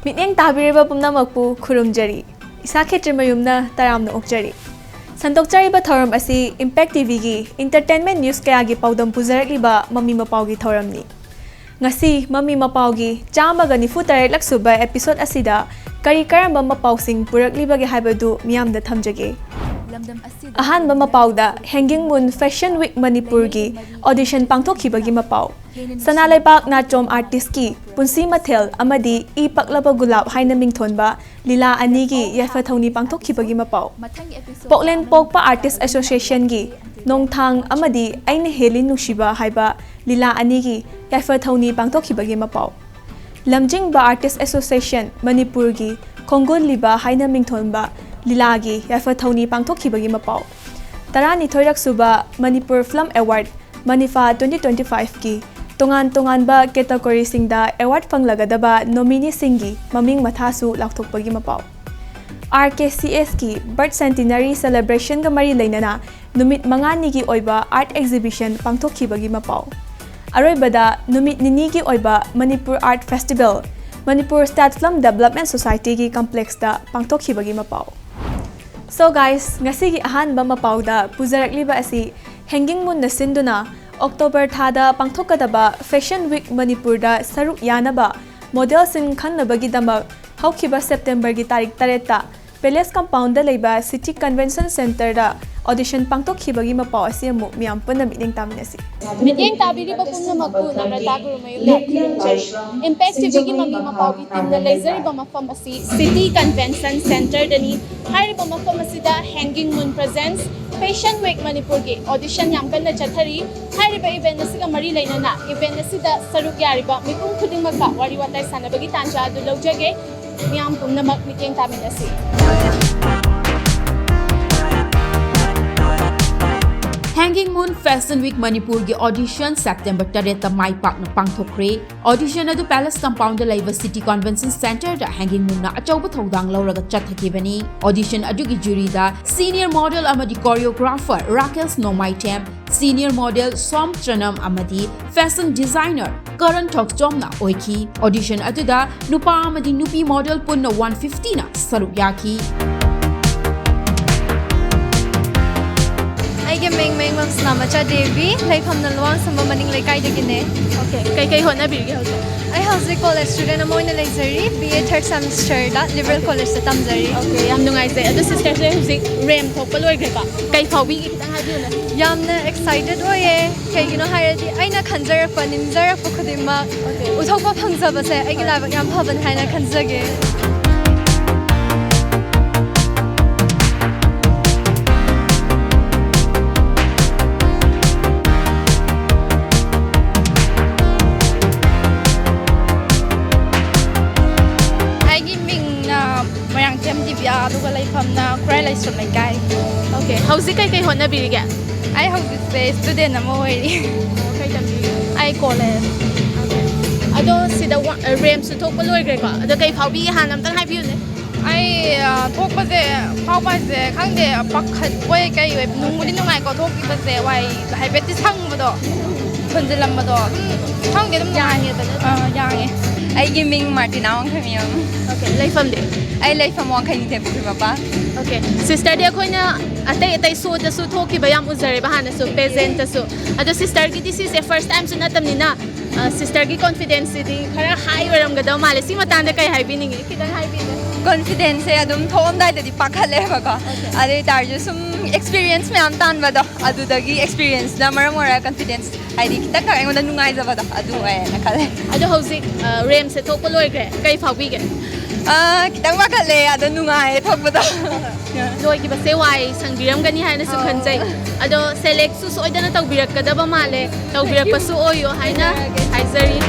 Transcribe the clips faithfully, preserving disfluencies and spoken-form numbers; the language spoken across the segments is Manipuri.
ꯃꯤꯠꯌꯦꯡ ꯇꯥꯕꯤꯔꯤꯕ ꯄꯨꯝꯅꯃꯛꯄꯨ ꯈꯨꯔꯨꯝꯖꯔꯤ꯫ ꯏꯁꯥ ꯈꯦꯇ꯭ꯔꯤꯃꯌꯨꯝꯅ ꯇꯔꯥꯝꯅ ꯑꯣꯛꯆꯔꯤ꯫ ꯁꯟꯗꯣꯛꯆꯔꯤꯕ ꯊꯧꯔꯝ ꯑꯁꯤ Impact ꯇꯤ ꯚꯤꯒꯤ entertainment news ꯀꯌꯥꯒꯤ ꯄꯥꯎꯗꯝ ꯄꯨꯖꯔꯛꯂꯤꯕ ꯃꯃꯤ ꯃꯄꯥꯎꯒꯤ ꯊꯧꯔꯝꯅꯤ꯫ ꯉꯁꯤ ꯃꯃꯤ ꯃꯄꯥꯎꯒꯤ ꯆꯥꯝꯃꯒ ꯅꯤꯐꯨ ꯇꯔꯦꯠꯂꯛ ꯁꯨꯕ episode ꯑꯁꯤꯗ ꯀꯔꯤ ꯀꯔꯝꯕ ꯃꯄꯥꯎꯁꯤꯡ ꯄꯨꯔꯛꯂꯤꯕꯒꯦ ꯍꯥꯏꯕꯗꯨ ꯃꯤꯌꯥꯝꯗ ꯊꯝꯖꯒꯦ꯫ ꯑꯍꯥꯟꯕ ꯃꯄꯥꯎꯗ Hanging Moon Fashion Week ꯃꯅꯤꯄꯨꯔꯒꯤ audition ꯄꯥꯡꯊꯣꯛꯈꯤꯕꯒꯤ ꯃꯄꯥꯎ꯫ ꯁꯅꯥ ꯂꯩꯕꯥꯛ ꯅꯥꯆꯣꯝ artistꯀꯤ ꯄꯨꯟꯁꯤ ꯃꯊꯦꯜ ꯑꯃꯗꯤ ꯏ ꯄꯛꯂꯕ ꯒꯨꯂꯥꯞ ꯍꯥꯏꯅ ꯃꯤꯡꯊꯣꯟꯕ ꯂꯤꯂꯥ ꯑꯅꯤꯒꯤ ꯌꯥꯏꯐ ꯊꯧꯅꯤ ꯄꯥꯡꯊꯣꯛꯈꯤꯕꯒꯤ ꯃꯄꯥꯎ꯫ ꯄꯣꯛꯂꯦꯟ ꯄꯣꯛꯄ Artist Associationꯒꯤ ꯅꯣꯡꯊꯥꯡ ꯑꯃꯗꯤ ꯑꯩꯅ ꯍꯦꯜꯂꯤ ꯅꯨꯡꯁꯤꯕ ꯍꯥꯏꯕ ꯂꯤꯂꯥ ꯑꯅꯤꯒꯤ ꯌꯥꯏꯐ ꯊꯧꯅꯤ ꯄꯥꯡꯊꯣꯛꯈꯤꯕꯒꯤ ꯃꯄꯥꯎ꯫ ꯂꯝꯖꯤꯡꯕ Artist Association ꯃꯅꯤꯄꯨꯔꯒꯤ ꯈꯣꯡꯒꯨꯜꯂꯤꯕ ꯍꯥꯏꯅ ꯃꯤꯡꯊꯣꯟꯕ ꯂꯤꯂꯥꯒꯤ ꯌꯥꯏꯐ ꯊꯧꯅꯤ ꯄꯥꯡꯊꯣꯛꯈꯤꯕꯒꯤ ꯃꯄꯥꯎ꯫ ꯇꯔꯥꯅꯤꯊꯣꯏꯔꯛ ꯁꯨꯕ Manipur Film Award ꯃꯅꯤꯐꯥ twenty twenty fiveꯀꯤ ꯇꯣꯉꯥꯟ ꯇꯣꯉꯥꯟꯕ categoryꯁꯤꯡꯗ award ꯐꯪꯂꯒꯗꯕ nomineeꯁꯤꯡꯒꯤ ꯃꯃꯤꯡ ꯃꯊꯥꯁꯨ ꯂꯥꯎꯊꯣꯛꯄꯒꯤ ꯃꯄꯥꯎ꯫ RKCSꯀꯤ Birth Centenary celebrationꯒ ꯃꯔꯤ ꯂꯩꯅꯅ ꯅꯨꯃꯤꯠ ꯃꯉꯥꯅꯤꯒꯤ ꯑꯣꯏꯕ art exhibition ꯄꯥꯡꯊꯣꯛꯈꯤꯕꯒꯤ ꯃꯄꯥꯎ꯫ ꯑꯔꯣꯏꯕꯗ ꯅꯨꯃꯤꯠ ꯅꯤꯅꯤꯒꯤ ꯑꯣꯏꯕ Manipur Art Festival Manipur State Film Development Societyꯒꯤ complexꯇ ꯄꯥꯡꯊꯣꯛꯈꯤꯕꯒꯤ ꯃꯄꯥꯎ꯫ So guys, ꯉꯁꯤꯒꯤ ꯑꯍꯥꯟꯕ ꯃꯄꯥꯎꯗ ꯄꯨꯖꯔꯛꯂꯤꯕ ꯑꯁꯤ Hanging Moonꯅ ꯁꯤꯟꯗꯨꯅ October ꯊꯥꯗ ꯄꯥꯡꯊꯣꯛꯀꯗꯕ Fashion Week ꯃꯅꯤꯄꯨꯔꯗ ꯁꯔꯨꯛ ꯌꯥꯅꯕ modelꯁꯤꯡ ꯈꯟꯅꯕꯒꯤꯗꯃꯛ ꯍꯧꯈꯤꯕ Septemberꯒꯤ ꯇꯥꯔꯤꯛ ꯇꯔꯦꯠꯇ Palace Compoundꯗ ꯂꯩꯕ City Convention Centreꯗ audition ꯄꯥꯡꯊꯣꯛꯈꯤꯕꯒꯤ ꯃꯄꯥꯎ ꯑꯁꯤ ꯑꯃꯨꯛ ꯃꯤꯌꯥꯝ ꯄꯨꯟꯅ ꯃꯤꯠꯌꯦꯡ ꯇꯥꯃꯤꯟꯅꯁꯤ꯫ ꯃꯤꯠꯌꯦꯡ ꯇꯥꯕꯤꯔꯤꯕ ꯄꯨꯝꯅꯃꯛꯄꯨ ꯅꯝ꯭ꯔꯇꯥ ꯒꯨꯔꯨꯃꯌꯨꯝꯅ ꯈꯨꯔꯨꯝꯖꯔꯤ꯫ Impact ꯇꯤ ꯚꯤꯒꯤ ꯃꯃꯤ ꯃꯄꯥꯎꯒꯤ teamꯅ ꯂꯩꯖꯔꯤꯕ ꯃꯐꯝ ꯑꯁꯤ City Convention Centreꯗꯅꯤ꯫ ꯍꯥꯏꯔꯤꯕ ꯃꯐꯝ ꯑꯁꯤꯗ Hanging Moon Presents Fashion Week ꯃꯅꯤꯄꯨꯔꯒꯤ audition ꯌꯥꯝ ꯀꯟꯅ ꯆꯠꯊꯔꯤ꯫ ꯍꯥꯏꯔꯤꯕ event ꯑꯁꯤꯒ ꯃꯔꯤ ꯂꯩꯅꯅ event ꯑꯁꯤꯗ ꯁꯔꯨꯛ ꯌꯥꯔꯤꯕ ꯃꯤꯄꯨꯝ ꯈꯨꯗꯤꯡꯃꯛꯀ ꯋꯥꯔꯤ ꯋꯥꯇꯥꯏ ꯁꯥꯟꯅꯕꯒꯤ ꯇꯥꯟꯖꯥ ꯑꯗꯨ ꯂꯧꯖꯒꯦ꯫ ꯃꯤꯌꯥꯝ ꯄꯨꯝꯅꯃꯛ ꯃꯤꯠꯌꯦꯡ ꯇꯥꯃꯤꯟꯅꯁꯤ꯫ Hanging Moon Fashion Week ꯃꯅꯤꯄꯨꯔꯒꯤ audition September ꯇꯔꯦꯠꯇ ꯃꯥꯏ ꯄꯥꯛꯅ ꯄꯥꯡꯊꯣꯛꯈ꯭ꯔꯦ꯫ Audition ꯑꯗꯨ Palace Compoundꯗ ꯂꯩꯕ City Convention Centreꯗ Hanging Moonꯅ ꯑꯆꯧꯕ ꯊꯧꯗꯥꯡ ꯂꯧꯔꯒ ꯆꯠꯊꯈꯤꯕꯅꯤ꯫ Audition ꯑꯗꯨꯒꯤ juryꯗ senior model ꯑꯃꯗꯤ choreographer ꯔꯥꯀꯦꯁ ꯅꯣꯡꯃꯥꯏꯊꯦꯝ, senior model ꯁꯣꯝ ꯆꯅꯝ ꯑꯃꯗꯤ fashion designer ꯀꯔꯟ ꯊꯣꯛꯆꯣꯝꯅ ꯑꯣꯏꯈꯤ꯫ Audition ꯑꯗꯨꯗ ꯅꯨꯄꯥ ꯑꯃꯗꯤ ꯅꯨꯄꯤ model ꯄꯨꯟꯅ ꯋꯥꯟ ꯐꯤꯐꯇꯤꯅ ꯁꯔꯨꯛ ꯌꯥꯈꯤ꯫ ꯑꯩꯒꯤ ꯃꯤꯡ ꯃꯌꯦꯡꯕꯝ ꯁꯅꯥꯃꯆꯥ ꯗꯦꯕꯤ, ꯂꯩꯐꯝꯅ ꯂꯨꯋꯥꯡꯁꯝꯕ ꯃꯅꯤꯡ ꯂꯩꯀꯥꯏꯗꯒꯤꯅꯦ꯫ Okay, ꯀꯩꯀꯩ ꯍꯣꯠꯅꯕꯤꯔꯤꯒꯦ ꯍꯧꯖꯤꯛ? ꯑꯩ ꯍꯧꯖꯤꯛ college student ꯑꯃ ꯑꯣꯏꯅ ꯂꯩꯖꯔꯤ, B A third semesterꯗ Liberal Collegeꯇ ꯇꯝꯖꯔꯤ꯫ Okay, ꯌꯥꯝ ꯅꯨꯡꯉꯥꯏꯖꯩ꯫ ꯑꯗꯣ sisterꯁꯦ ꯍꯧꯖꯤꯛ ꯔꯦꯝ ꯊꯣꯛꯄ ꯂꯣꯏꯈ꯭ꯔꯦꯀꯣ? ꯀꯩ ꯐꯥꯎꯕꯤꯒꯦ? ꯈꯤꯇꯪ ꯍꯥꯏꯕꯤꯌꯨꯅꯦ꯫ ꯌꯥꯝꯅ excited ꯑꯣꯏꯌꯦ꯫ ꯀꯩꯒꯤꯅꯣ ꯍꯥꯏꯔꯗꯤ ꯑꯩꯅ ꯈꯟꯖꯔꯛꯄ, ꯅꯤꯡꯖꯔꯛꯄ ꯈꯨꯗꯤꯡꯃꯛ ꯎꯠꯊꯣꯛꯄ ꯐꯪꯖꯕꯁꯦ ꯑꯩꯒꯤ ꯂꯥꯏꯕꯛ ꯌꯥꯝ ꯐꯕꯅꯤ ꯍꯥꯏꯅ ꯈꯟꯖꯒꯦ꯫ ꯑꯩꯒꯤ ꯃꯤꯡꯅ ꯃꯣꯏꯔꯥꯡꯊꯦꯝ ꯗꯤꯕꯤꯌꯥ, ꯑꯗꯨꯒ ꯂꯩꯐꯝꯅ ꯈꯨꯔꯥꯏ ꯂꯥꯏꯁ꯭ꯔꯝ ꯂꯩꯀꯥꯏ꯫ Okay, ꯍꯧꯖꯤꯛ ꯀꯩꯀꯩ ꯍꯣꯠꯅꯕꯤꯔꯤꯒꯦ? ꯑꯩ ꯍꯧꯖꯤꯛꯁꯦ student ꯑꯃ ꯑꯣꯏꯔꯤ꯫ ꯀꯩ ꯇꯝꯕꯤꯔꯤꯒꯦ? ꯑꯩ college꯫ ꯑꯗꯣ ꯁꯤꯗ ꯋꯥ-, ꯔꯦꯝꯁꯨ ꯊꯣꯛꯄ ꯂꯣꯏꯈ꯭ꯔꯦꯀꯣ? ꯑꯗꯣ ꯀꯩ ꯐꯥꯎꯕꯤꯒꯦ ꯍꯥꯟꯅ ꯑꯝꯇꯪ ꯍꯥꯏꯕꯤꯌꯨꯅꯦ꯫ ꯑꯩ, ꯑ, ꯊꯣꯛꯄꯁꯦ, ꯐꯥꯎꯕ ꯍꯥꯏꯁꯦ ꯈꯪꯗꯦ, ꯄꯥꯈꯠꯄꯣꯏ ꯀꯩ ꯑꯣꯏ, ꯅꯨꯡꯕꯨꯗꯤ ꯅꯨꯡꯉꯥꯏꯀꯣ ꯊꯣꯛꯈꯤꯕꯁꯦ, ꯋꯥꯏ ꯍꯥꯏꯐꯦꯠꯇꯤ ꯁꯪꯕꯗꯣ, ꯊꯣꯟꯖꯤꯜꯂꯝꯕꯗꯣ꯫ ꯎꯝ, ꯈꯪꯗꯦ, ꯑꯗꯨꯝ ꯅꯨꯡꯉꯥꯏ꯫ ꯌꯥꯡꯉꯦꯕ ꯅꯠꯇ꯭ꯔꯥ? ꯑꯥ, ꯌꯥꯡꯉꯦ꯫ ꯑꯩꯒꯤ ꯃꯤꯡ ꯃꯥꯔꯇꯤꯅꯥ ꯋꯥꯡꯈꯩꯃꯌꯨꯝ꯫ Okay, ꯂꯩꯐꯝꯗꯤ? ꯑꯩ ꯂꯩꯐꯝ ꯋꯥꯡꯈꯩ ꯅꯤꯡꯊꯦꯝ ꯄꯨꯈ꯭ꯔꯤ ꯃꯄꯥ꯫ Okay, sisterꯗꯤ ꯑꯩꯈꯣꯏꯅ ꯑꯇꯩ ꯑꯇꯩ showꯗꯁꯨ ꯊꯣꯛꯈꯤꯕ ꯌꯥꯝ ꯎꯖꯔꯦꯕ ꯍꯥꯟꯅꯁꯨ, presentꯇꯁꯨ꯫ ꯑꯗꯣ sisterꯒꯤꯗꯤ ꯁꯤꯁꯦ first timeꯁꯨ ꯅꯠꯇꯕꯅꯤꯅ, ꯑ, sisterꯒꯤ confidenceꯁꯤꯗꯤ ꯈꯔ high ꯑꯣꯏꯔꯝꯒꯗꯕ ꯃꯥꯜꯂꯦ꯫ ꯁꯤ ꯃꯇꯥꯡꯗ ꯀꯩ ꯍꯥꯏꯕꯤꯅꯤꯡꯉꯤ? ꯈꯤꯇꯪ ꯍꯥꯏꯕꯤꯌꯨ꯫ Confidenceꯁꯦ ꯑꯗꯨꯝ ꯊꯣꯛꯑꯝꯗꯥꯏꯗꯗꯤ ꯄꯥꯈꯠꯂꯦꯕꯀꯣ꯫ Okay. ꯑꯗꯨ ꯑꯣꯏ ꯇꯥꯔꯁꯨ ꯁꯨꯝ experience ꯃꯌꯥꯝ ꯇꯥꯟꯕꯗꯣ, ꯑꯗꯨꯗꯒꯤ experienceꯅ ꯃꯔꯝ ꯑꯣꯏꯔꯒ confidence ꯍꯥꯏꯗꯤ ꯈꯤꯇꯪꯈꯛ ꯑꯩꯉꯣꯟꯗ ꯅꯨꯡꯉꯥꯏꯖꯕꯗꯣ ꯑꯗꯨ ꯑꯣꯏꯌꯦꯅ ꯈꯜꯂꯦ꯫ ꯑꯗꯣ ꯍꯧꯖꯤꯛ, ꯑ, ꯔꯦꯝꯁꯦ ꯊꯣꯛꯄ ꯂꯣꯏꯈ꯭ꯔꯦ, ꯀꯩ ꯐꯥꯎꯕꯤꯒꯦ? ꯑ, ꯈꯤꯇꯪ ꯄꯥꯈꯠꯂꯦ, ꯑꯗꯣ ꯅꯨꯡꯉꯥꯏꯌꯦ ꯊꯣꯛꯄꯗꯣ꯫ ꯂꯣꯏꯈꯤꯕꯁꯦ ꯋꯥꯏ ꯁꯪꯕꯤꯔꯝꯒꯅꯤ ꯍꯥꯏꯅꯁꯨ ꯑꯧ꯫ ꯈꯟꯖꯩ꯫ ꯑꯗꯣ selectꯁꯨ ꯁꯣꯏꯗꯅ ꯇꯧꯕꯤꯔꯛꯀꯗꯕ ꯃꯥꯜꯂꯦ, ꯇꯧꯕꯤꯔꯛꯄꯁꯨ ꯑꯣꯏꯌꯣ ꯍꯥꯏꯅ ꯍꯥꯏꯖꯔꯤ꯫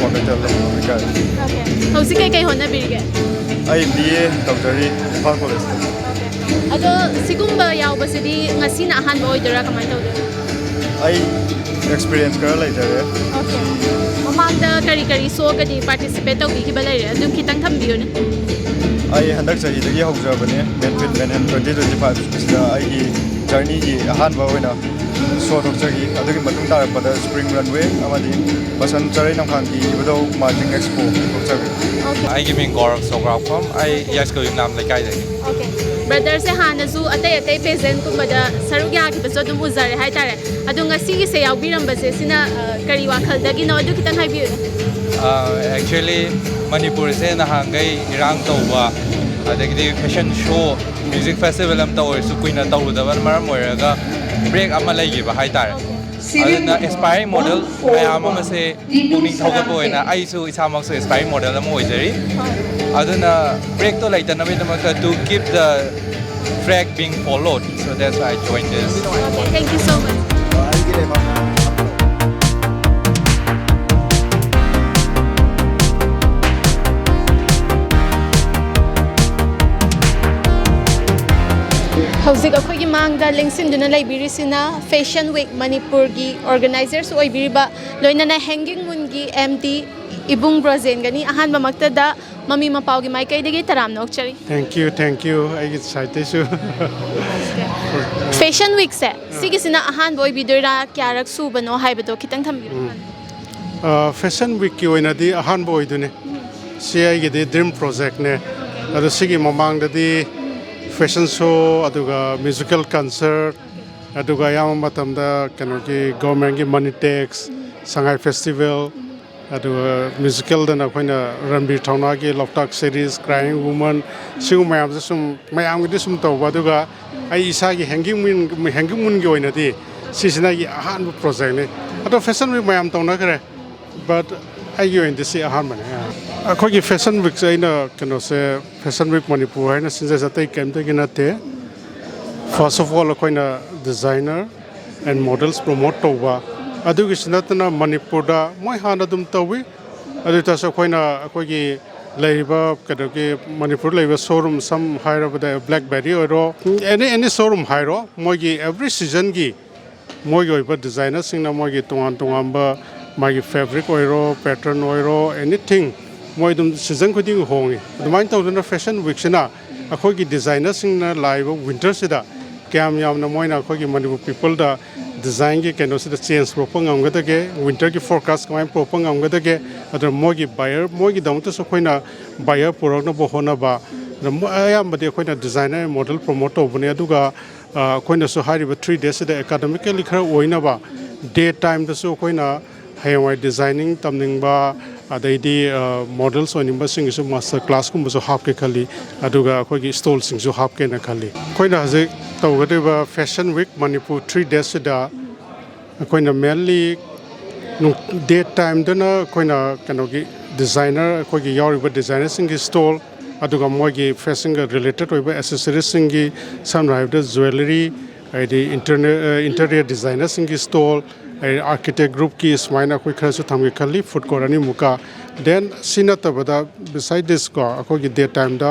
ꯀ꯭ꯋꯥꯀꯩꯊꯦꯜ ꯂꯩꯀꯥꯏ꯫ ꯍꯧꯖꯤꯛ ꯀꯩꯀꯩ ꯍꯣꯠꯅꯕꯤꯔꯤꯒꯦ? ꯑꯩ ꯕꯤ ꯑꯦ ꯇꯧꯖꯔꯤ ꯏꯝꯐꯥꯜ ꯀꯣꯂꯦꯖꯇ꯫ ꯑꯗꯣ ꯁꯤꯒꯨꯝꯕ ꯌꯥꯎꯕꯁꯤꯗꯤ ꯉꯁꯤꯅ ꯑꯍꯥꯟꯕ ꯑꯣꯏꯗꯣꯏꯔꯥ, ꯀꯃꯥꯏꯅ ꯇꯧꯗꯣꯏꯅꯣ? ꯑꯩ ꯑꯦꯛꯁꯄꯤꯔꯤꯌꯦꯟꯁ ꯈꯔ ꯂꯩꯖꯔꯦ꯫ ꯃꯃꯥꯡꯗ ꯀꯔꯤ ꯀꯔꯤ ꯁꯣꯒꯗꯤ ꯄꯥꯔꯇꯤꯁꯤꯄꯦꯠ ꯇꯧꯕꯤꯈꯤꯕ ꯂꯩꯔꯦ? ꯑꯗꯨꯝ ꯈꯤꯇꯪ ꯊꯝꯕꯤꯌꯨꯅꯦ꯫ ꯑꯩ ꯍꯟꯗꯛ ꯆꯍꯤꯗꯒꯤ ꯍꯧꯖꯕꯅꯦ, ꯃꯦꯟꯐꯤꯠ ꯃꯦꯟꯍꯦꯟ ꯇ꯭ꯋꯦꯟꯇꯤ ꯇ꯭ꯋꯦꯟꯇꯤ ꯐꯥꯏꯚ꯫ ꯁꯤꯗ ꯑꯩꯒꯤ ꯖꯔꯅꯤꯒꯤ ꯑꯍꯥꯟꯕ ꯑꯣꯏꯅ ꯁꯣ ꯊꯣꯛꯆꯈꯤ꯫ ꯑꯗꯨꯒꯤ ꯃꯇꯨꯡ ꯇꯥꯔꯛꯄꯗ ꯁ꯭ꯄ꯭ꯔꯤꯡ ꯔꯟꯋꯦ ꯑꯃꯗꯤ ꯕꯁꯟ ꯆꯔꯩ ꯅꯣꯡꯐꯥꯡꯒꯤ ꯏꯕꯨꯙꯧ ꯃꯥꯔꯖꯤꯡ ꯑꯦꯛꯁꯄꯣ ꯊꯣꯛꯆꯈꯤ꯫ ꯑꯩꯒꯤ ꯃꯤꯡ ꯒꯧꯔꯕ ꯁꯣꯒ꯭ꯔꯥꯎꯈꯣꯝ꯫ ꯑꯩ ꯌꯥꯏꯁ꯭ꯀꯨꯜ ꯌꯨꯝꯅꯥꯝ ꯂꯩꯀꯥꯏꯗꯒꯤ꯫ ꯕ꯭ꯔꯗꯔꯁꯦ ꯍꯥꯟꯅꯁꯨ ꯑꯇꯩ ꯑꯇꯩ ꯄꯦꯖꯦꯟꯠꯀꯨꯝꯕꯗ ꯁꯔꯨꯛ ꯌꯥꯈꯤꯕꯁꯨ ꯑꯗꯨꯝ ꯎꯖꯔꯦ ꯍꯥꯏꯇꯥꯔꯦ꯫ ꯑꯗꯣ ꯉꯁꯤꯒꯤꯁꯦ ꯌꯥꯎꯕꯤꯔꯝꯕꯁꯦ ꯁꯤꯅ, ꯑ, ꯀꯔꯤ ꯋꯥꯈꯜꯗꯒꯤꯅꯣ? ꯑꯗꯨ ꯈꯤꯇꯪ ꯍꯥꯏꯕꯤꯌꯨꯅꯦ꯫ ꯑꯦꯛꯆꯨꯋꯦꯂꯤ, ꯃꯅꯤꯄꯨꯔꯁꯦ ꯅꯍꯥꯟꯈꯩ ꯏꯔꯥꯡ ꯇꯧꯕ, ꯑꯗꯒꯤꯗꯤ ꯐꯦꯁꯟ ꯁꯣ, ꯃ꯭ꯌꯨꯖꯤꯛ ꯐꯦꯁꯇꯤꯚꯦꯜ ꯑꯃꯇ ꯑꯣꯏꯔꯁꯨ ꯀꯨꯏꯅ ꯇꯧꯔꯨꯗꯕꯅ ꯃꯔꯝ ꯑꯣꯏꯔꯒ ꯕ꯭ꯔꯦꯛ ꯑꯃ ꯂꯩꯈꯤꯕ ꯍꯥꯏꯇꯥꯔꯦ꯫ ꯑꯗꯨꯅ ꯑꯦꯁꯄꯥꯏꯔꯤꯡ ꯃꯣꯗꯦꯜ ꯃꯌꯥꯝ ꯑꯃꯁꯦ ꯄꯨꯛꯅꯤꯡ ꯊꯧꯒꯠꯄ ꯑꯣꯏꯅ ꯑꯩꯁꯨ ꯏꯁꯥꯃꯛꯁꯨ ꯑꯦꯁꯄꯥꯏꯔꯤꯡ ꯃꯣꯗꯦꯜ ꯑꯃ ꯑꯣꯏꯖꯔꯤ꯫ ꯑꯗꯨꯅ ꯕ꯭ꯔꯦꯛꯇꯣ ꯂꯩꯇꯅꯕꯒꯤꯗꯃꯛꯇ, to keep the track being followed, so that's why I joined this. Okay, thank you so much. ꯍꯧꯖꯤꯛ ꯑꯩꯈꯣꯏꯒꯤ ꯃꯥꯡꯗ ꯂꯦꯡꯁꯤꯟꯗꯨꯅ ꯂꯩꯕꯤꯔꯤꯁꯤꯅ ꯐꯦꯁꯟ ꯋꯤꯛ ꯃꯅꯤꯄꯨꯔꯒꯤ ꯑꯣꯔꯒꯅꯥꯏꯖꯔꯁꯨ ꯑꯣꯏꯕꯤꯔꯤꯕ, ꯂꯣꯏꯅꯅ ꯍꯦꯡꯒꯤꯡ ꯃꯨꯟꯒꯤ ꯑꯦꯝ ꯗꯤ ꯏꯕꯨꯡ ꯕ꯭ꯔꯣꯖꯦꯟꯒꯅꯤ꯫ ꯑꯍꯥꯟꯕꯃꯛꯇꯗ ꯃꯃꯤ ꯃꯄꯥꯎꯒꯤ ꯃꯥꯏꯀꯩꯗꯒꯤ ꯇꯔꯥꯝꯅ ꯑꯣꯛꯆꯔꯤ꯫ Thank you, thank you, ꯑꯩꯒꯤ ꯁꯥꯏꯠꯇꯩꯁꯨ꯫ ꯐꯦꯁꯟ ꯋꯤꯛꯁꯦ ꯁꯤꯒꯤꯁꯤꯅ ꯑꯍꯥꯟꯕ ꯑꯣꯏꯕꯤꯗꯣꯏꯔꯥ, ꯀꯌꯥꯔꯛ ꯁꯨꯕꯅꯣ ꯍꯥꯏꯕꯗꯣ ꯈꯤꯇꯪ ꯊꯝꯕꯤꯌꯨ꯫ ꯐꯦꯁꯟ ꯋꯤꯛꯀꯤ ꯑꯣꯏꯅꯗꯤ ꯑꯍꯥꯟꯕ ꯑꯣꯏꯗꯣꯏꯅꯦ꯫ ꯁꯤ ꯑꯩꯒꯤꯗꯤ ꯗ꯭ꯔꯤꯝ ꯄ꯭ꯔꯣꯖꯦꯛꯅꯦ꯫ ꯑꯗꯣ ꯁꯤꯒꯤ ꯃꯃꯥꯡꯗꯗꯤ ꯐꯦꯁꯟ ꯁꯣ, ꯑꯗꯨꯒ ꯃ꯭ꯌꯨꯖꯤꯀꯦꯜ ꯀꯟꯁꯔꯠ, ꯑꯗꯨꯒ ꯑꯌꯥꯝꯕ ꯃꯇꯝꯗ ꯀꯩꯅꯣꯒꯤ ꯒꯣꯔꯃꯦꯟꯒꯤ ꯃꯅꯤ ꯇꯦꯛꯁ, ꯁꯉꯥꯏ ꯐꯦꯁꯇꯤꯚꯦꯜ, ꯑꯗꯨꯒ ꯃ꯭ꯌꯨꯖꯤꯀꯦꯜꯗꯅ ꯑꯩꯈꯣꯏꯅ ꯔꯟꯕꯤꯔ ꯊꯧꯅꯥꯒꯤ ꯂꯣꯛꯇꯥꯛ ꯁꯤꯔꯤꯁ, ꯀ꯭ꯔꯥꯏꯌꯤꯡ ꯋꯨꯃꯟ, ꯁꯤꯒꯨꯝꯕ ꯃꯌꯥꯝꯁꯦ ꯁꯨꯝ ꯃꯌꯥꯝꯒꯤꯗꯤ ꯁꯨꯝ ꯇꯧꯕ꯫ ꯑꯗꯨꯒ ꯑꯩ ꯏꯁꯥꯒꯤ ꯍꯦꯡꯒꯤꯡ ꯃꯨꯟ, ꯍꯦꯡꯒꯤꯡ ꯃꯨꯟꯒꯤ ꯑꯣꯏꯅꯗꯤ ꯁꯤꯁꯤꯅ ꯑꯩꯒꯤ ꯑꯍꯥꯟꯕ ꯄ꯭ꯔꯣꯖꯦꯛꯅꯤ꯫ ꯑꯗꯣ ꯐꯦꯁꯟ ꯋꯤꯛ ꯃꯌꯥꯝ ꯇꯧꯅꯈ꯭ꯔꯦ, ꯕꯠ ꯑꯩꯒꯤ ꯑꯣꯏꯅꯗꯤ ꯁꯤ ꯑꯍꯥꯟꯕꯅꯦ꯫ ꯑꯩꯈꯣꯏꯒꯤ ꯐꯦꯁꯟ ꯋꯤꯛꯁꯦ ꯑꯩꯅ ꯀꯩꯅꯣꯁꯦ, ꯐꯦꯁꯟ ꯋꯤꯛ ꯃꯅꯤꯄꯨꯔ ꯍꯥꯏꯅ ꯁꯤꯟꯖꯩꯁꯦ ꯑꯇꯩ ꯀꯔꯤꯝꯇꯒꯤ ꯅꯠꯇꯦ꯫ First of all, ꯑꯩꯈꯣꯏꯅ ꯗꯤꯖꯥꯏꯅꯔ ꯑꯦꯟ ꯃꯣꯗꯦꯜꯁ ꯄ꯭ꯔꯣꯃꯣꯠ ꯇꯧꯕ, ꯑꯗꯨꯒꯤꯁꯨ ꯅꯠꯇꯅ ꯃꯅꯤꯄꯨꯔꯗ ꯃꯣꯏ ꯍꯥꯟꯅ ꯑꯗꯨꯝ ꯇꯧꯏ꯫ ꯑꯗꯨ ꯑꯣꯏꯇꯥꯔꯁꯨ ꯑꯩꯈꯣꯏꯅ ꯑꯩꯈꯣꯏꯒꯤ ꯂꯩꯔꯤꯕ ꯀꯩꯅꯣꯒꯤ ꯃꯅꯤꯄꯨꯔ ꯂꯩꯔꯤꯕ ꯁꯣꯔꯨꯝ, ꯁꯝ ꯍꯥꯏꯔꯕꯗ ꯕ꯭ꯂꯦꯛꯕꯦꯔꯤ ꯑꯣꯏꯔꯣ, ꯑꯦꯅꯤ ꯑꯦꯅꯤ ꯁꯣꯔꯨꯝ ꯍꯥꯏꯔꯣ, ꯃꯣꯏꯒꯤ ꯑꯦꯕ꯭ꯔꯤ ꯁꯤꯖꯟꯒꯤ ꯃꯣꯏꯒꯤ ꯑꯣꯏꯕ ꯗꯤꯖꯥꯏꯅꯔꯁꯤꯡꯅ ꯃꯣꯏꯒꯤ ꯇꯣꯉꯥꯟ ꯇꯣꯉꯥꯟꯕ ꯃꯥꯒꯤ ꯐꯦꯕ꯭ꯔꯤꯛ ꯑꯣꯏꯔꯣ, ꯄꯦꯇꯔꯟ ꯑꯣꯏꯔꯣ, ꯑꯦꯅꯤꯊꯤꯡ ꯃꯣꯏ ꯑꯗꯨꯝ ꯁꯤꯖꯟ ꯈꯨꯗꯤꯡꯒꯤ ꯍꯣꯡꯉꯤ꯫ ꯑꯗꯨꯃꯥꯏꯅ ꯇꯧꯗꯅ ꯐꯦꯁꯟ ꯋꯤꯛꯁꯤꯅ ꯑꯩꯈꯣꯏꯒꯤ ꯗꯤꯖꯥꯏꯅꯔꯁꯤꯡꯅ ꯂꯥꯛꯏꯕ ꯋꯤꯟꯇꯔꯁꯤꯗ ꯀꯌꯥꯝ ꯌꯥꯝꯅ ꯃꯣꯏꯅ ꯑꯩꯈꯣꯏꯒꯤ ꯃꯅꯤꯄꯨꯔ ꯄꯤꯄꯜꯗ ꯗꯤꯖꯥꯏꯟꯒꯤ ꯀꯩꯅꯣꯁꯤꯗ ꯆꯦꯟꯖ ꯄꯨꯔꯛꯄ ꯉꯝꯒꯗꯒꯦ, ꯋꯤꯟꯇꯔꯒꯤ ꯐꯣꯔꯀꯥꯁ ꯀꯃꯥꯏꯅ ꯄꯨꯔꯛꯄ ꯉꯝꯒꯗꯒꯦ, ꯑꯗꯨꯅ ꯃꯣꯏꯒꯤ ꯕꯥꯌꯔ, ꯃꯣꯏꯒꯤꯗꯃꯛꯇꯁꯨ ꯑꯩꯈꯣꯏꯅ ꯕꯥꯌꯔ ꯄꯨꯔꯛꯅꯕ ꯍꯣꯠꯅꯕ꯫ ꯑꯗ ꯃꯣꯏ ꯑꯌꯥꯝꯕꯗꯤ ꯑꯩꯈꯣꯏꯅ ꯗꯤꯖꯥꯏꯅꯔ ꯃꯣꯗꯦꯜ ꯄ꯭ꯔꯣꯃꯣꯠ ꯇꯧꯕꯅꯦ꯫ ꯑꯗꯨꯒ ꯑ, ꯑꯩꯈꯣꯏꯅꯁꯨ ꯍꯥꯏꯔꯤꯕ ꯊ꯭ꯔꯤ ꯗꯦꯖꯁꯤꯗ ꯑꯦꯀꯥꯗꯃꯤꯀꯦꯜꯂꯤ ꯈꯔ ꯑꯣꯏꯅꯕ ꯗꯦ ꯇꯥꯏꯝꯗꯁꯨ ꯑꯩꯈꯣꯏꯅ ꯍꯌꯦꯡꯋꯥꯏ ꯗꯤꯖꯥꯏꯅꯤꯡ ꯇꯝꯅꯤꯡꯕ, ꯑꯗꯩꯗꯤ ꯃꯣꯗꯦꯜꯁ ꯑꯣꯏꯅꯤꯡꯕꯁꯤꯡꯒꯤꯁꯨ ꯃꯥꯁꯇꯔ ꯀ꯭ꯂꯥꯁꯀꯨꯝꯕꯁꯨ ꯍꯥꯞꯀꯦ ꯈꯜꯂꯤ꯫ ꯑꯗꯨꯒ ꯑꯩꯈꯣꯏꯒꯤ ꯁ꯭ꯇꯣꯜꯁꯤꯡꯁꯨ ꯍꯥꯞꯀꯦꯅ ꯈꯜꯂꯤ꯫ ꯑꯩꯈꯣꯏꯅ ꯍꯧꯖꯤꯛ ꯇꯧꯒꯗꯧꯔꯤꯕ ꯐꯦꯁꯟ ꯋꯤꯛ ꯃꯅꯤꯄꯨꯔ ꯊ꯭ꯔꯤ ꯗꯦꯖꯁꯤꯗ ꯑꯩꯈꯣꯏꯅ ꯃꯦꯟꯂꯤ ꯗꯦ ꯇꯥꯏꯝꯗꯅ ꯑꯩꯈꯣꯏꯅ ꯀꯩꯅꯣꯒꯤ ꯗꯤꯖꯥꯏꯅꯔ, ꯑꯩꯈꯣꯏꯒꯤ ꯌꯥꯎꯔꯤꯕ ꯗꯤꯖꯥꯏꯅꯔꯁꯤꯡꯒꯤ ꯁ꯭ꯇꯣꯜ, ꯑꯗꯨꯒ ꯃꯣꯏꯒꯤ ꯐꯦꯁꯟꯒ ꯔꯤꯂꯦꯇꯦꯠ ꯑꯣꯏꯕ ꯑꯦꯁꯦꯁꯔꯤꯁꯁꯤꯡꯒꯤ, ꯁꯝꯅ ꯍꯥꯏꯔꯕꯗ ꯖ꯭ꯋꯦꯂꯔꯤ, ꯍꯥꯏꯗꯤ ꯏꯟꯇꯔꯅꯦ-, ꯑ, ꯏꯟꯇꯔꯤꯌꯔ ꯗꯤꯖꯥꯏꯅꯔꯁꯤꯡꯒꯤ ꯁ꯭ꯇꯣꯜ, ꯑꯩ ꯑꯥꯔꯀꯤꯇꯦꯛ ꯒ꯭ꯔꯨꯞꯀꯤ ꯁꯨꯃꯥꯏꯅ ꯑꯩꯈꯣꯏ ꯈꯔꯁꯨ ꯊꯝꯒꯦ ꯈꯜꯂꯤ, ꯐꯨꯗ ꯀꯣꯔꯠ ꯑꯅꯤꯃꯨꯛꯀ꯫ ꯗꯦꯟ ꯁꯤ ꯅꯠꯇꯕꯗ, ꯕꯤꯁꯥꯏꯗ ꯗꯤꯁ ꯀꯣ, ꯑꯩꯈꯣꯏꯒꯤ ꯗꯦ ꯇꯥꯏꯝꯗ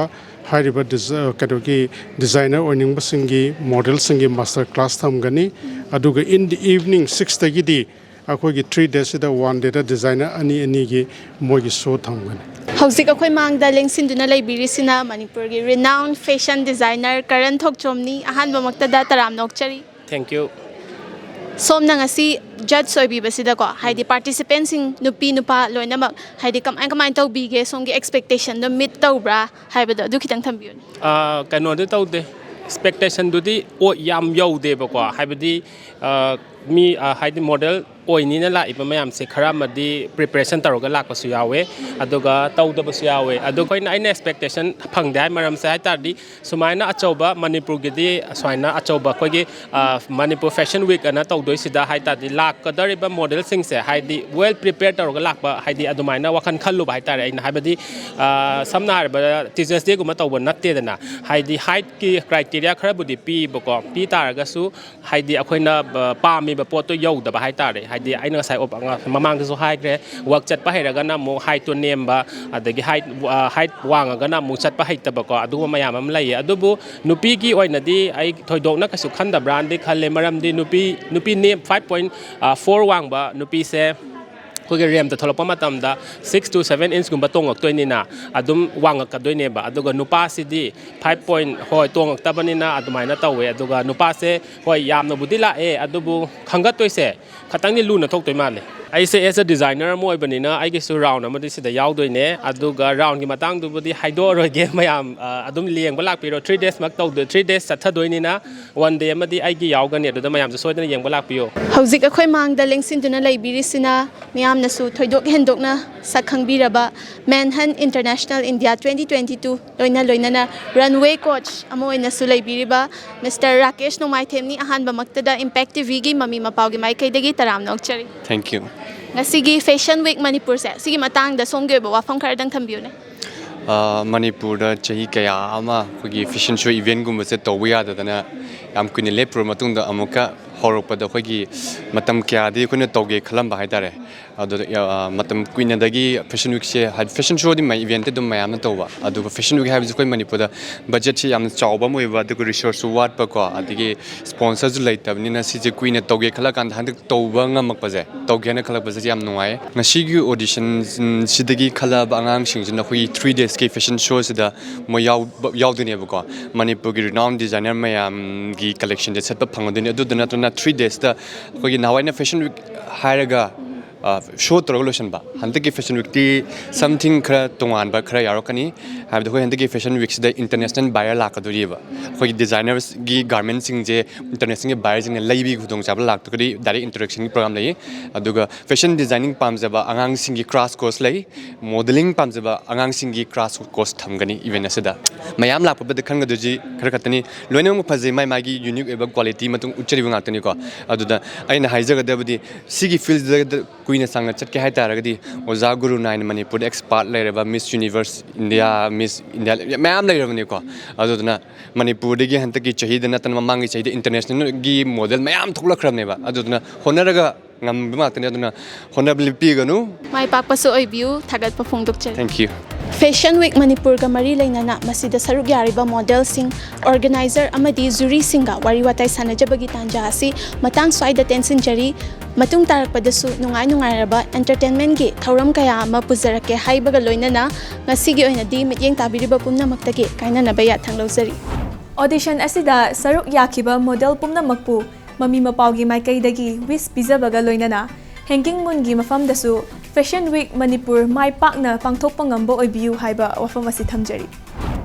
ꯍꯥꯏꯔꯤꯕ ꯗꯤꯖ-, ꯀꯩꯅꯣꯒꯤ ꯗꯤꯖꯥꯏꯅꯔ ꯑꯣꯏꯅꯤꯡꯕꯁꯤꯡꯒꯤ ꯃꯣꯗꯦꯜꯁꯤꯡꯒꯤ ꯃꯥꯁꯇꯔ ꯀ꯭ꯂꯥꯁ ꯊꯝꯒꯅꯤ꯫ ꯑꯗꯨꯒ ꯏꯟ ꯗꯤ ꯏꯚꯅꯤꯡ ꯁꯤꯛꯁꯇꯒꯤꯗꯤ ꯑꯩꯈꯣꯏꯒꯤ ꯊ꯭ꯔꯤ ꯗꯦꯖꯁꯤꯗ ꯋꯥꯟ ꯗꯦꯗ ꯗꯤꯖꯥꯏꯅꯔ ꯑꯅꯤ ꯑꯅꯤꯒꯤ ꯃꯣꯏꯒꯤ ꯁꯣ ꯊꯝꯒꯅꯤ꯫ ꯍꯧꯖꯤꯛ ꯑꯩꯈꯣꯏ ꯃꯥꯡꯗ ꯂꯦꯡꯁꯤꯟꯗꯨꯅ ꯂꯩꯕꯤꯔꯤꯁꯤꯅ ꯃꯅꯤꯄꯨꯔꯒꯤ renowned fashion designer ꯀꯔꯟ ꯊꯣꯛꯆꯣꯝꯅꯤ꯫ ꯑꯍꯥꯟꯕꯃꯛꯇꯗ ꯇꯔꯥꯝꯅ ꯑꯣꯛꯆꯔꯤ꯫ Thank you. ꯁꯣꯝꯅ ꯉꯁꯤ ꯖꯠꯁ ꯑꯣꯏꯕꯤꯕꯁꯤꯗꯀꯣ, ꯍꯥꯏꯗꯤ ꯄꯥꯔꯇꯤꯁꯤꯄꯦꯟꯁꯤꯡ ꯅꯨꯄꯤ ꯅꯨꯄꯥ ꯂꯣꯏꯅꯃꯛ ꯍꯥꯏꯗꯤ ꯀꯃꯥꯏ ꯀꯃꯥꯏꯅ ꯇꯧꯕꯤꯒꯦ, ꯁꯣꯝꯒꯤ ꯑꯦꯛꯁꯄꯦꯛꯇꯦꯁꯟꯗꯣ ꯃꯤꯠ ꯇꯧꯕ꯭ꯔꯥ ꯍꯥꯏꯕꯗꯣ ꯑꯗꯨ ꯈꯤꯇꯪ ꯊꯝꯕꯤꯌꯨꯅꯦ꯫ ꯑꯥ, ꯀꯩꯅꯣꯗꯤ ꯇꯧꯗꯦ, ꯑꯦꯛꯁꯄꯦꯛꯇꯦꯁꯟꯗꯨꯗꯤ ꯑꯣ-, ꯌꯥꯝ ꯌꯧꯗꯦꯕꯀꯣ꯫ ꯍꯥꯏꯕꯗꯤ ꯑꯥ, ꯃꯤ ꯑꯥ, ꯍꯥꯏꯗꯤ ꯃꯣꯗꯦꯜ ꯑꯣꯏꯅꯤꯅ ꯂꯥꯛꯏꯕ ꯃꯌꯥꯝꯁꯦ ꯈꯔ ꯑꯃꯗꯤ ꯄ꯭ꯔꯤꯄꯦꯔꯦꯁꯟ ꯇꯧꯔꯒ ꯂꯥꯛꯄꯁꯨ ꯌꯥꯎꯋꯦ, ꯑꯗꯨꯒ ꯇꯧꯗꯕꯁꯨ ꯌꯥꯎꯋꯦ꯫ ꯑꯗꯣ ꯑꯩꯈꯣꯏꯅ, ꯑꯩꯅ ꯑꯦꯛꯁꯄꯦꯛꯇꯦꯁꯟ ꯐꯪꯗꯦ ꯍꯥꯏ ꯃꯔꯝꯁꯦ ꯍꯥꯏ ꯇꯥꯔꯗꯤ, ꯁꯨꯃꯥꯏꯅ ꯑꯆꯧꯕ ꯃꯅꯤꯄꯨꯔꯒꯤꯗꯤ ꯁꯨꯃꯥꯏꯅ ꯑꯆꯧꯕ ꯑꯩꯈꯣꯏꯒꯤ ꯑꯥ, ꯃꯅꯤꯄꯨꯔ ꯐꯦꯁꯟ ꯋꯤꯛ ꯑꯅ ꯇꯧꯗꯣꯏꯁꯤꯗ ꯍꯥꯏ ꯇꯥꯔꯗꯤ, ꯂꯥꯛꯀꯗꯧꯔꯤꯕ ꯃꯣꯗꯦꯜꯁꯤꯡꯁꯦ ꯍꯥꯏꯗꯤ ꯋꯦꯜ ꯄ꯭ꯔꯤꯄꯦꯌꯔ ꯇꯧꯔꯒ ꯂꯥꯛꯄ, ꯍꯥꯏꯗꯤ ꯑꯗꯨꯃꯥꯏꯅ ꯋꯥꯈꯜ ꯈꯜꯂꯨꯕ ꯍꯥꯏ ꯇꯥꯔꯦ ꯑꯩꯅ꯫ ꯍꯥꯏꯕꯗꯤ ꯑꯥ, ꯁꯝꯅ ꯍꯥꯏꯔꯕꯗ ꯇꯤꯆꯔꯁ ꯗꯦꯒꯨꯝꯕ ꯇꯧꯕ ꯅꯠꯇꯦꯗꯅ꯫ ꯍꯥꯏꯗꯤ ꯍꯥꯏꯠꯀꯤ ꯀ꯭ꯔꯥꯏꯇꯦꯔꯤꯌꯥ ꯈꯔꯕꯨꯗꯤ ꯄꯤꯕꯀꯣ, ꯄꯤ ꯇꯥꯔꯒꯁꯨ ꯍꯥꯏꯗꯤ ꯑꯩꯈꯣꯏꯅ ꯑꯥ, ꯄꯥꯝꯃꯤꯕ ꯄꯣꯠꯇꯣ ꯌꯧꯗꯕ ꯍꯥꯏ ꯇꯥꯔꯦ꯫ ꯍꯥꯏꯗꯤ ꯑꯩꯅ ꯉꯁꯥꯏ ꯑꯣꯞ-, ꯃꯃꯥꯡꯗꯁꯨ ꯍꯥꯏꯈ꯭ꯔꯦ, ꯋꯥꯛ ꯆꯠꯄ ꯍꯩꯔꯒꯅ ꯑꯃꯨꯛ ꯍꯥꯏꯠꯇꯣ ꯅꯦꯝꯕ, ꯑꯗꯒꯤ ꯍꯥꯏꯠ, ꯍꯥꯏꯠ ꯋꯥꯡꯉꯒꯅ ꯑꯃꯨꯛ ꯆꯠꯄ ꯍꯩꯇꯕꯀꯣ, ꯑꯗꯨꯒꯨꯝꯕ ꯃꯌꯥꯝ ꯑꯃ ꯂꯩꯌꯦ꯫ ꯑꯗꯨꯕꯨ ꯅꯨꯄꯤꯒꯤ ꯑꯣꯏꯅꯗꯤ ꯑꯩ ꯊꯣꯏꯗꯣꯛꯅ ꯀꯩꯁꯨ ꯈꯟꯗꯕ꯭ꯔꯥꯅꯗꯤ ꯈꯜꯂꯦ, ꯃꯔꯝꯗꯤ ꯅꯨꯄꯤ, ꯅꯨꯄꯤ ꯅꯦꯝ-, five point four ꯋꯥꯡꯕ ꯅꯨꯄꯤꯁꯦ ꯑꯩꯈꯣꯏꯒꯤ ꯔꯦꯝꯞꯇ ꯊꯣꯛꯂꯛꯄ ꯃꯇꯝꯗ six to seven inch ꯀꯨꯝꯕ ꯇꯣꯡꯉꯛꯇꯣꯏꯅꯤꯅ ꯑꯗꯨꯝ ꯋꯥꯡꯉꯛꯀꯗꯣꯏꯅꯦꯕ꯫ ꯑꯗꯨꯒ ꯅꯨꯄꯥꯁꯤꯗꯤ five point, ꯍꯣꯏ, ꯇꯣꯡꯉꯛꯇꯕꯅꯤꯅ ꯑꯗꯨꯃꯥꯏꯅ ꯇꯧꯋꯦ꯫ ꯑꯗꯨꯒ ꯅꯨꯄꯥꯁꯦ, ꯍꯣꯏ, ꯌꯥꯝꯅꯕꯨꯗꯤ ꯂꯥꯛꯑꯦ, ꯑꯗꯨꯕꯨ ꯈꯟꯒꯠꯇꯣꯏꯁꯦ ꯈꯇꯪꯗꯤ ꯂꯨꯅ ꯊꯣꯛꯇꯣꯏ ꯃꯥꯜꯂꯦ꯫ ꯑꯩꯁꯦ as a designer ꯑꯃ ꯑꯣꯏꯕꯅꯤꯅ ꯑꯩꯒꯤꯁꯨ ꯔꯥꯎꯟ ꯑꯃꯗꯤ ꯁꯤꯗ ꯌꯥꯎꯗꯣꯏꯅꯦ, ꯑꯗꯨꯒ ꯔꯥꯎꯟꯒꯤ ꯃꯇꯥꯡꯗꯨꯕꯨꯗꯤ ꯍꯥꯏꯗꯣꯛꯑꯔꯣꯏꯒꯦ꯫ ꯃꯌꯥꯝ, ꯑ, ꯑꯗꯨꯝ ꯌꯦꯡꯕ ꯂꯥꯛꯄꯤꯔꯣ꯫ Three days ꯃꯛ ꯇꯧꯗꯣꯏ, three days ꯆꯠꯊꯗꯣꯏꯅꯤꯅ one day ꯑꯃꯗꯤ ꯑꯩꯒꯤ ꯌꯥꯎꯒꯅꯤ, ꯑꯗꯨꯗ ꯃꯌꯥꯝꯁꯨ ꯁꯣꯏꯗꯅ ꯌꯦꯡꯕ ꯂꯥꯛꯄꯤꯌꯣ꯫ ꯍꯧꯖꯤꯛ ꯑꯩꯈꯣꯏ ꯃꯥꯡꯗ ꯂꯦꯡꯁꯤꯟꯗꯨꯅ ꯂꯩꯕꯤꯔꯤꯁꯤꯅ ꯃꯤꯌꯥꯝꯅꯁꯨ ꯊꯣꯏꯗꯣꯛ ꯍꯦꯟꯗꯣꯛꯅ ꯁꯛ ꯈꯪꯕꯤꯔꯕ Manhunt International India twenty twenty two, ꯂꯣꯏꯅ ꯂꯣꯏꯅꯅ runway coach ꯑꯃ ꯑꯣꯏꯅꯁꯨ ꯂꯩꯕꯤꯔꯤꯕ Mister ꯔꯥꯀꯦꯁ ꯅꯣꯡꯃꯥꯏꯊꯦꯝꯅꯤ꯫ ꯑꯍꯥꯟꯕꯃꯛꯇꯗ Impact ꯇꯤ ꯚꯤꯒꯤ ꯃꯃꯤ ꯃꯄꯥꯎꯒꯤ ꯃꯥꯏꯀꯩꯗꯒꯤ ꯇꯔꯥꯝꯅ ꯑꯣꯛꯆꯔꯤ꯫ Thank you. ꯉꯁꯤꯒꯤ Fashion Week ꯃꯅꯤꯄꯨꯔꯁꯦ, ꯁꯤꯒꯤ ꯃꯇꯥꯡꯗ ꯁꯣꯝꯒꯤ ꯑꯣꯏꯕ ꯋꯥꯐꯝ ꯈꯔꯗꯪ ꯊꯝꯕꯤꯌꯨꯅꯦ꯫ ꯑ, ꯃꯅꯤꯄꯨꯔꯗ ꯆꯍꯤ ꯀꯌꯥ ꯑꯃ ꯑꯩꯈꯣꯏꯒꯤ fashion show event ꯀꯨꯝꯕꯁꯦ ꯇꯧꯕ ꯌꯥꯗꯗꯅ ꯌꯥꯝ ꯀꯨꯏꯅ ꯂꯦꯞꯄꯨꯔ ꯃꯇꯨꯡꯗ ꯑꯃꯨꯛꯀ ꯍꯧꯔꯛꯄꯗ ꯑꯩꯈꯣꯏꯒꯤ ꯃꯇꯝ ꯀꯌꯥꯗꯤ ꯑꯩꯈꯣꯏꯅ ꯇꯧꯒꯦ ꯈꯜꯂꯝꯕ ꯍꯥꯏꯇꯥꯔꯦ꯫ ꯑꯗꯨꯗ, ꯑ, ꯃꯇꯝ ꯀꯨꯏꯅꯗꯒꯤ Fashion Week ꯁꯦ, ꯍꯥꯏꯗꯤ fashion show ꯗꯤ ꯃ-, event ꯇꯤ ꯑꯗꯨꯝ ꯃꯌꯥꯝꯅ ꯇꯧꯕ, ꯑꯗꯨꯒ Fashion Week ꯍꯥꯏꯕꯁꯤ ꯑꯩꯈꯣꯏ ꯃꯅꯤꯄꯨꯔꯗ budget ꯁꯦ ꯌꯥꯝꯅ ꯆꯥꯎꯕ ꯑꯃ ꯑꯣꯏꯕ, ꯑꯗꯨꯒ resource ꯁꯨ ꯋꯥꯠꯄꯀꯣ, ꯑꯗꯒꯤ sponsor ꯁꯨ ꯂꯩꯇꯕꯅꯤꯅ ꯁꯤꯁꯦ ꯀꯨꯏꯅ ꯇꯧꯒꯦ ꯈꯜꯂꯀꯥꯟꯗ ꯍꯟꯗꯛ ꯇꯧꯕ ꯉꯝꯃꯛꯄꯁꯦ, ꯇꯧꯒꯦꯅ ꯈꯜꯂꯛꯄꯁꯦ ꯌꯥꯝ ꯅꯨꯡꯉꯥꯏ꯫ ꯉꯁꯤꯒꯤ audition ꯁꯤꯗꯒꯤ ꯈꯜꯂꯛꯑꯕ ꯑꯉꯥꯡꯁꯤꯡꯁꯤꯅ ꯑꯩꯈꯣꯏꯒꯤ three days ꯀꯤ fashion show ꯁꯤꯗ ꯃꯣꯏ ꯌꯥꯎꯕ, ꯌꯥꯎꯗꯣꯏꯅꯦꯕꯀꯣ꯫ ꯃꯅꯤꯄꯨꯔꯒꯤ renowned designer ꯃꯌꯥꯝꯒꯤ collection ꯁꯦ ꯁꯦꯠꯄ ꯐꯪꯒꯗꯣꯏꯅꯤ꯫ ꯑꯗꯨꯗ ꯅꯠꯇꯅ three days ꯇ ꯑꯩꯈꯣꯏꯒꯤ ꯅꯍꯥꯟꯋꯥꯏꯅ Fashion Week ꯍꯥꯏꯔꯒ, ꯑ, show ꯇꯧꯔꯒ ꯂꯣꯏꯁꯤꯟꯕ, ꯍꯟꯗꯛꯀꯤ Fashion Week ꯇꯤ something ꯈꯔ ꯇꯣꯉꯥꯟꯕ ꯈꯔ ꯌꯥꯎꯔꯛꯀꯅꯤ꯫ ꯍꯥꯏꯕꯗꯤ ꯑꯩꯈꯣꯏ ꯍꯟꯗꯛꯀꯤ Fashion Week ꯁꯤꯗ international buyer ꯂꯥꯛꯀꯗꯣꯔꯤꯕ꯫ ꯑꯩꯈꯣꯏꯒꯤ designer ꯒꯤ garment ꯁꯤꯡꯁꯦ international ꯒꯤ buyer ꯁꯤꯡꯅ ꯂꯩꯕꯒꯤ ꯈꯨꯗꯣꯡꯆꯥꯕ ꯂꯥꯛꯇ꯭ꯔꯒꯗꯤ direct introduction ꯒꯤ program ꯂꯩ꯫ ꯑꯗꯨꯒ fashion designing ꯄꯥꯝꯖꯕ ꯑꯉꯥꯡꯁꯤꯡꯒꯤ crash course ꯂꯩ, modelling ꯄꯥꯝꯖꯕ ꯑꯉꯥꯡꯁꯤꯡꯒꯤ crash course ꯊꯝꯒꯅꯤ event ꯑꯁꯤꯗ꯫ ꯃꯌꯥꯝ ꯂꯥꯛꯄꯗ ꯈꯪꯒꯗꯣꯏꯁꯤ ꯈꯔ ꯈꯛꯇꯅꯤ, ꯂꯣꯏꯅꯃꯛ ꯐꯖꯩ, ꯃꯥꯏ ꯃꯥꯒꯤ unique ꯑꯣꯏꯕ quality ꯃꯇꯨꯡ ꯎꯠꯆꯔꯤꯕ ꯉꯥꯛꯇꯅꯤꯀꯣ꯫ ꯑꯗꯨꯗ ꯑꯩꯅ ꯍꯥꯏꯖꯒꯗꯕꯗꯤ ꯁꯤꯒꯤ field ꯁꯤꯗ ꯀꯨꯏꯅ ꯁꯥꯡꯅ ꯆꯠꯀꯦ ꯍꯥꯏ ꯇꯥꯔꯒꯗꯤ ꯑꯣꯖꯥ ꯒꯨꯔꯨ ꯅꯥꯏꯅ ꯃꯅꯤꯄꯨꯔꯗ expert ꯂꯩꯔꯕ Miss Universe India, Miss India ꯃꯌꯥꯝ ꯂꯩꯔꯕꯅꯤꯀꯣ꯫ ꯑꯗꯨꯗꯨꯅ ꯃꯅꯤꯄꯨꯔꯗꯒꯤ ꯍꯟꯗꯛꯀꯤ ꯆꯍꯤꯗ ꯅꯠꯇꯅ ꯃꯃꯥꯡꯒꯤ ꯆꯍꯤꯗ international ꯒꯤ model ꯃꯌꯥꯝ ꯊꯣꯛꯂꯛꯈ꯭ꯔꯕꯅꯦꯕ꯫ ꯑꯗꯨꯗꯨꯅ ꯍꯣꯠꯅꯔꯒ ꯉꯝꯕ ꯉꯥꯛꯇꯅꯤ꯫ ꯑꯗꯨꯅ ꯍꯣꯠꯅꯕ ꯂꯦꯞꯄꯤꯒꯅꯨ꯫ ꯃꯥꯏ ꯄꯥꯛꯄꯁꯨ ꯑꯣꯏꯕꯤꯌꯨ꯫ ꯊꯥꯒꯠꯄ ꯐꯣꯡꯗꯣꯛꯆꯔꯤ꯫ Thank you. Fashion Week ꯃꯅꯤꯄꯨꯔꯒ ꯃꯔꯤ ꯂꯩꯅꯅ ꯃꯁꯤꯗ ꯁꯔꯨꯛ ꯌꯥꯔꯤꯕ ꯃꯣꯗꯦꯜꯁꯤꯡ, ꯑꯣꯔꯒꯅꯥꯏꯖꯔ ꯑꯃꯗꯤ ꯖꯨꯔꯤꯁꯤꯡꯒ ꯋꯥꯔꯤ ꯋꯥꯇꯥꯏ ꯁꯥꯟꯅꯖꯕꯒꯤ ꯇꯥꯟꯖꯥ ꯑꯁꯤ ꯃꯇꯥꯡ ꯁ꯭ꯋꯥꯏꯗ ꯇꯦꯟꯁꯤꯟꯖꯔꯤ꯫ ꯃꯇꯨꯡ ꯇꯥꯔꯛꯄꯗꯁꯨ ꯅꯨꯡꯉꯥꯏ ꯅꯨꯡꯉꯥꯏꯔꯕ ꯑꯦꯟꯇꯔꯇꯦꯟꯃꯦꯟꯒꯤ ꯊꯧꯔꯝ ꯀꯌꯥ ꯑꯃ ꯄꯨꯖꯔꯛꯀꯦ ꯍꯥꯏꯕꯒ ꯂꯣꯏꯅꯅ ꯉꯁꯤꯒꯤ ꯑꯣꯏꯅꯗꯤ ꯃꯤꯠꯌꯦꯡ ꯇꯥꯕꯤꯔꯤꯕ ꯄꯨꯝꯅꯃꯛꯇꯒꯤ ꯀꯥꯏꯅꯅꯕ ꯌꯥꯊꯪ ꯂꯧꯖꯔꯤ꯫ ꯑꯣꯗꯤꯁꯟ ꯑꯁꯤꯗ ꯁꯔꯨꯛ ꯌꯥꯈꯤꯕ ꯃꯣꯗꯦꯜ ꯄꯨꯝꯅꯃꯛꯄꯨ ꯃꯃꯤ ꯃꯄꯥꯎꯒꯤ ꯃꯥꯏꯀꯩꯗꯒꯤ ꯋꯤꯁ ꯄꯤꯖꯕꯒ ꯂꯣꯏꯅꯅ ꯍꯦꯡꯒꯤꯡ ꯃꯨꯟꯒꯤ ꯃꯐꯝꯗꯁꯨ Fashion Week ꯃꯅꯤꯄꯨꯔ ꯃꯥꯏ ꯄꯥꯛꯅ ꯄꯥꯡꯊꯣꯛꯄ ꯉꯝꯕ ꯑꯣꯏꯕꯤꯌꯨ ꯍꯥꯏꯕ ꯋꯥꯐꯝ ꯑꯁꯤ ꯊꯝꯖꯔꯤ꯫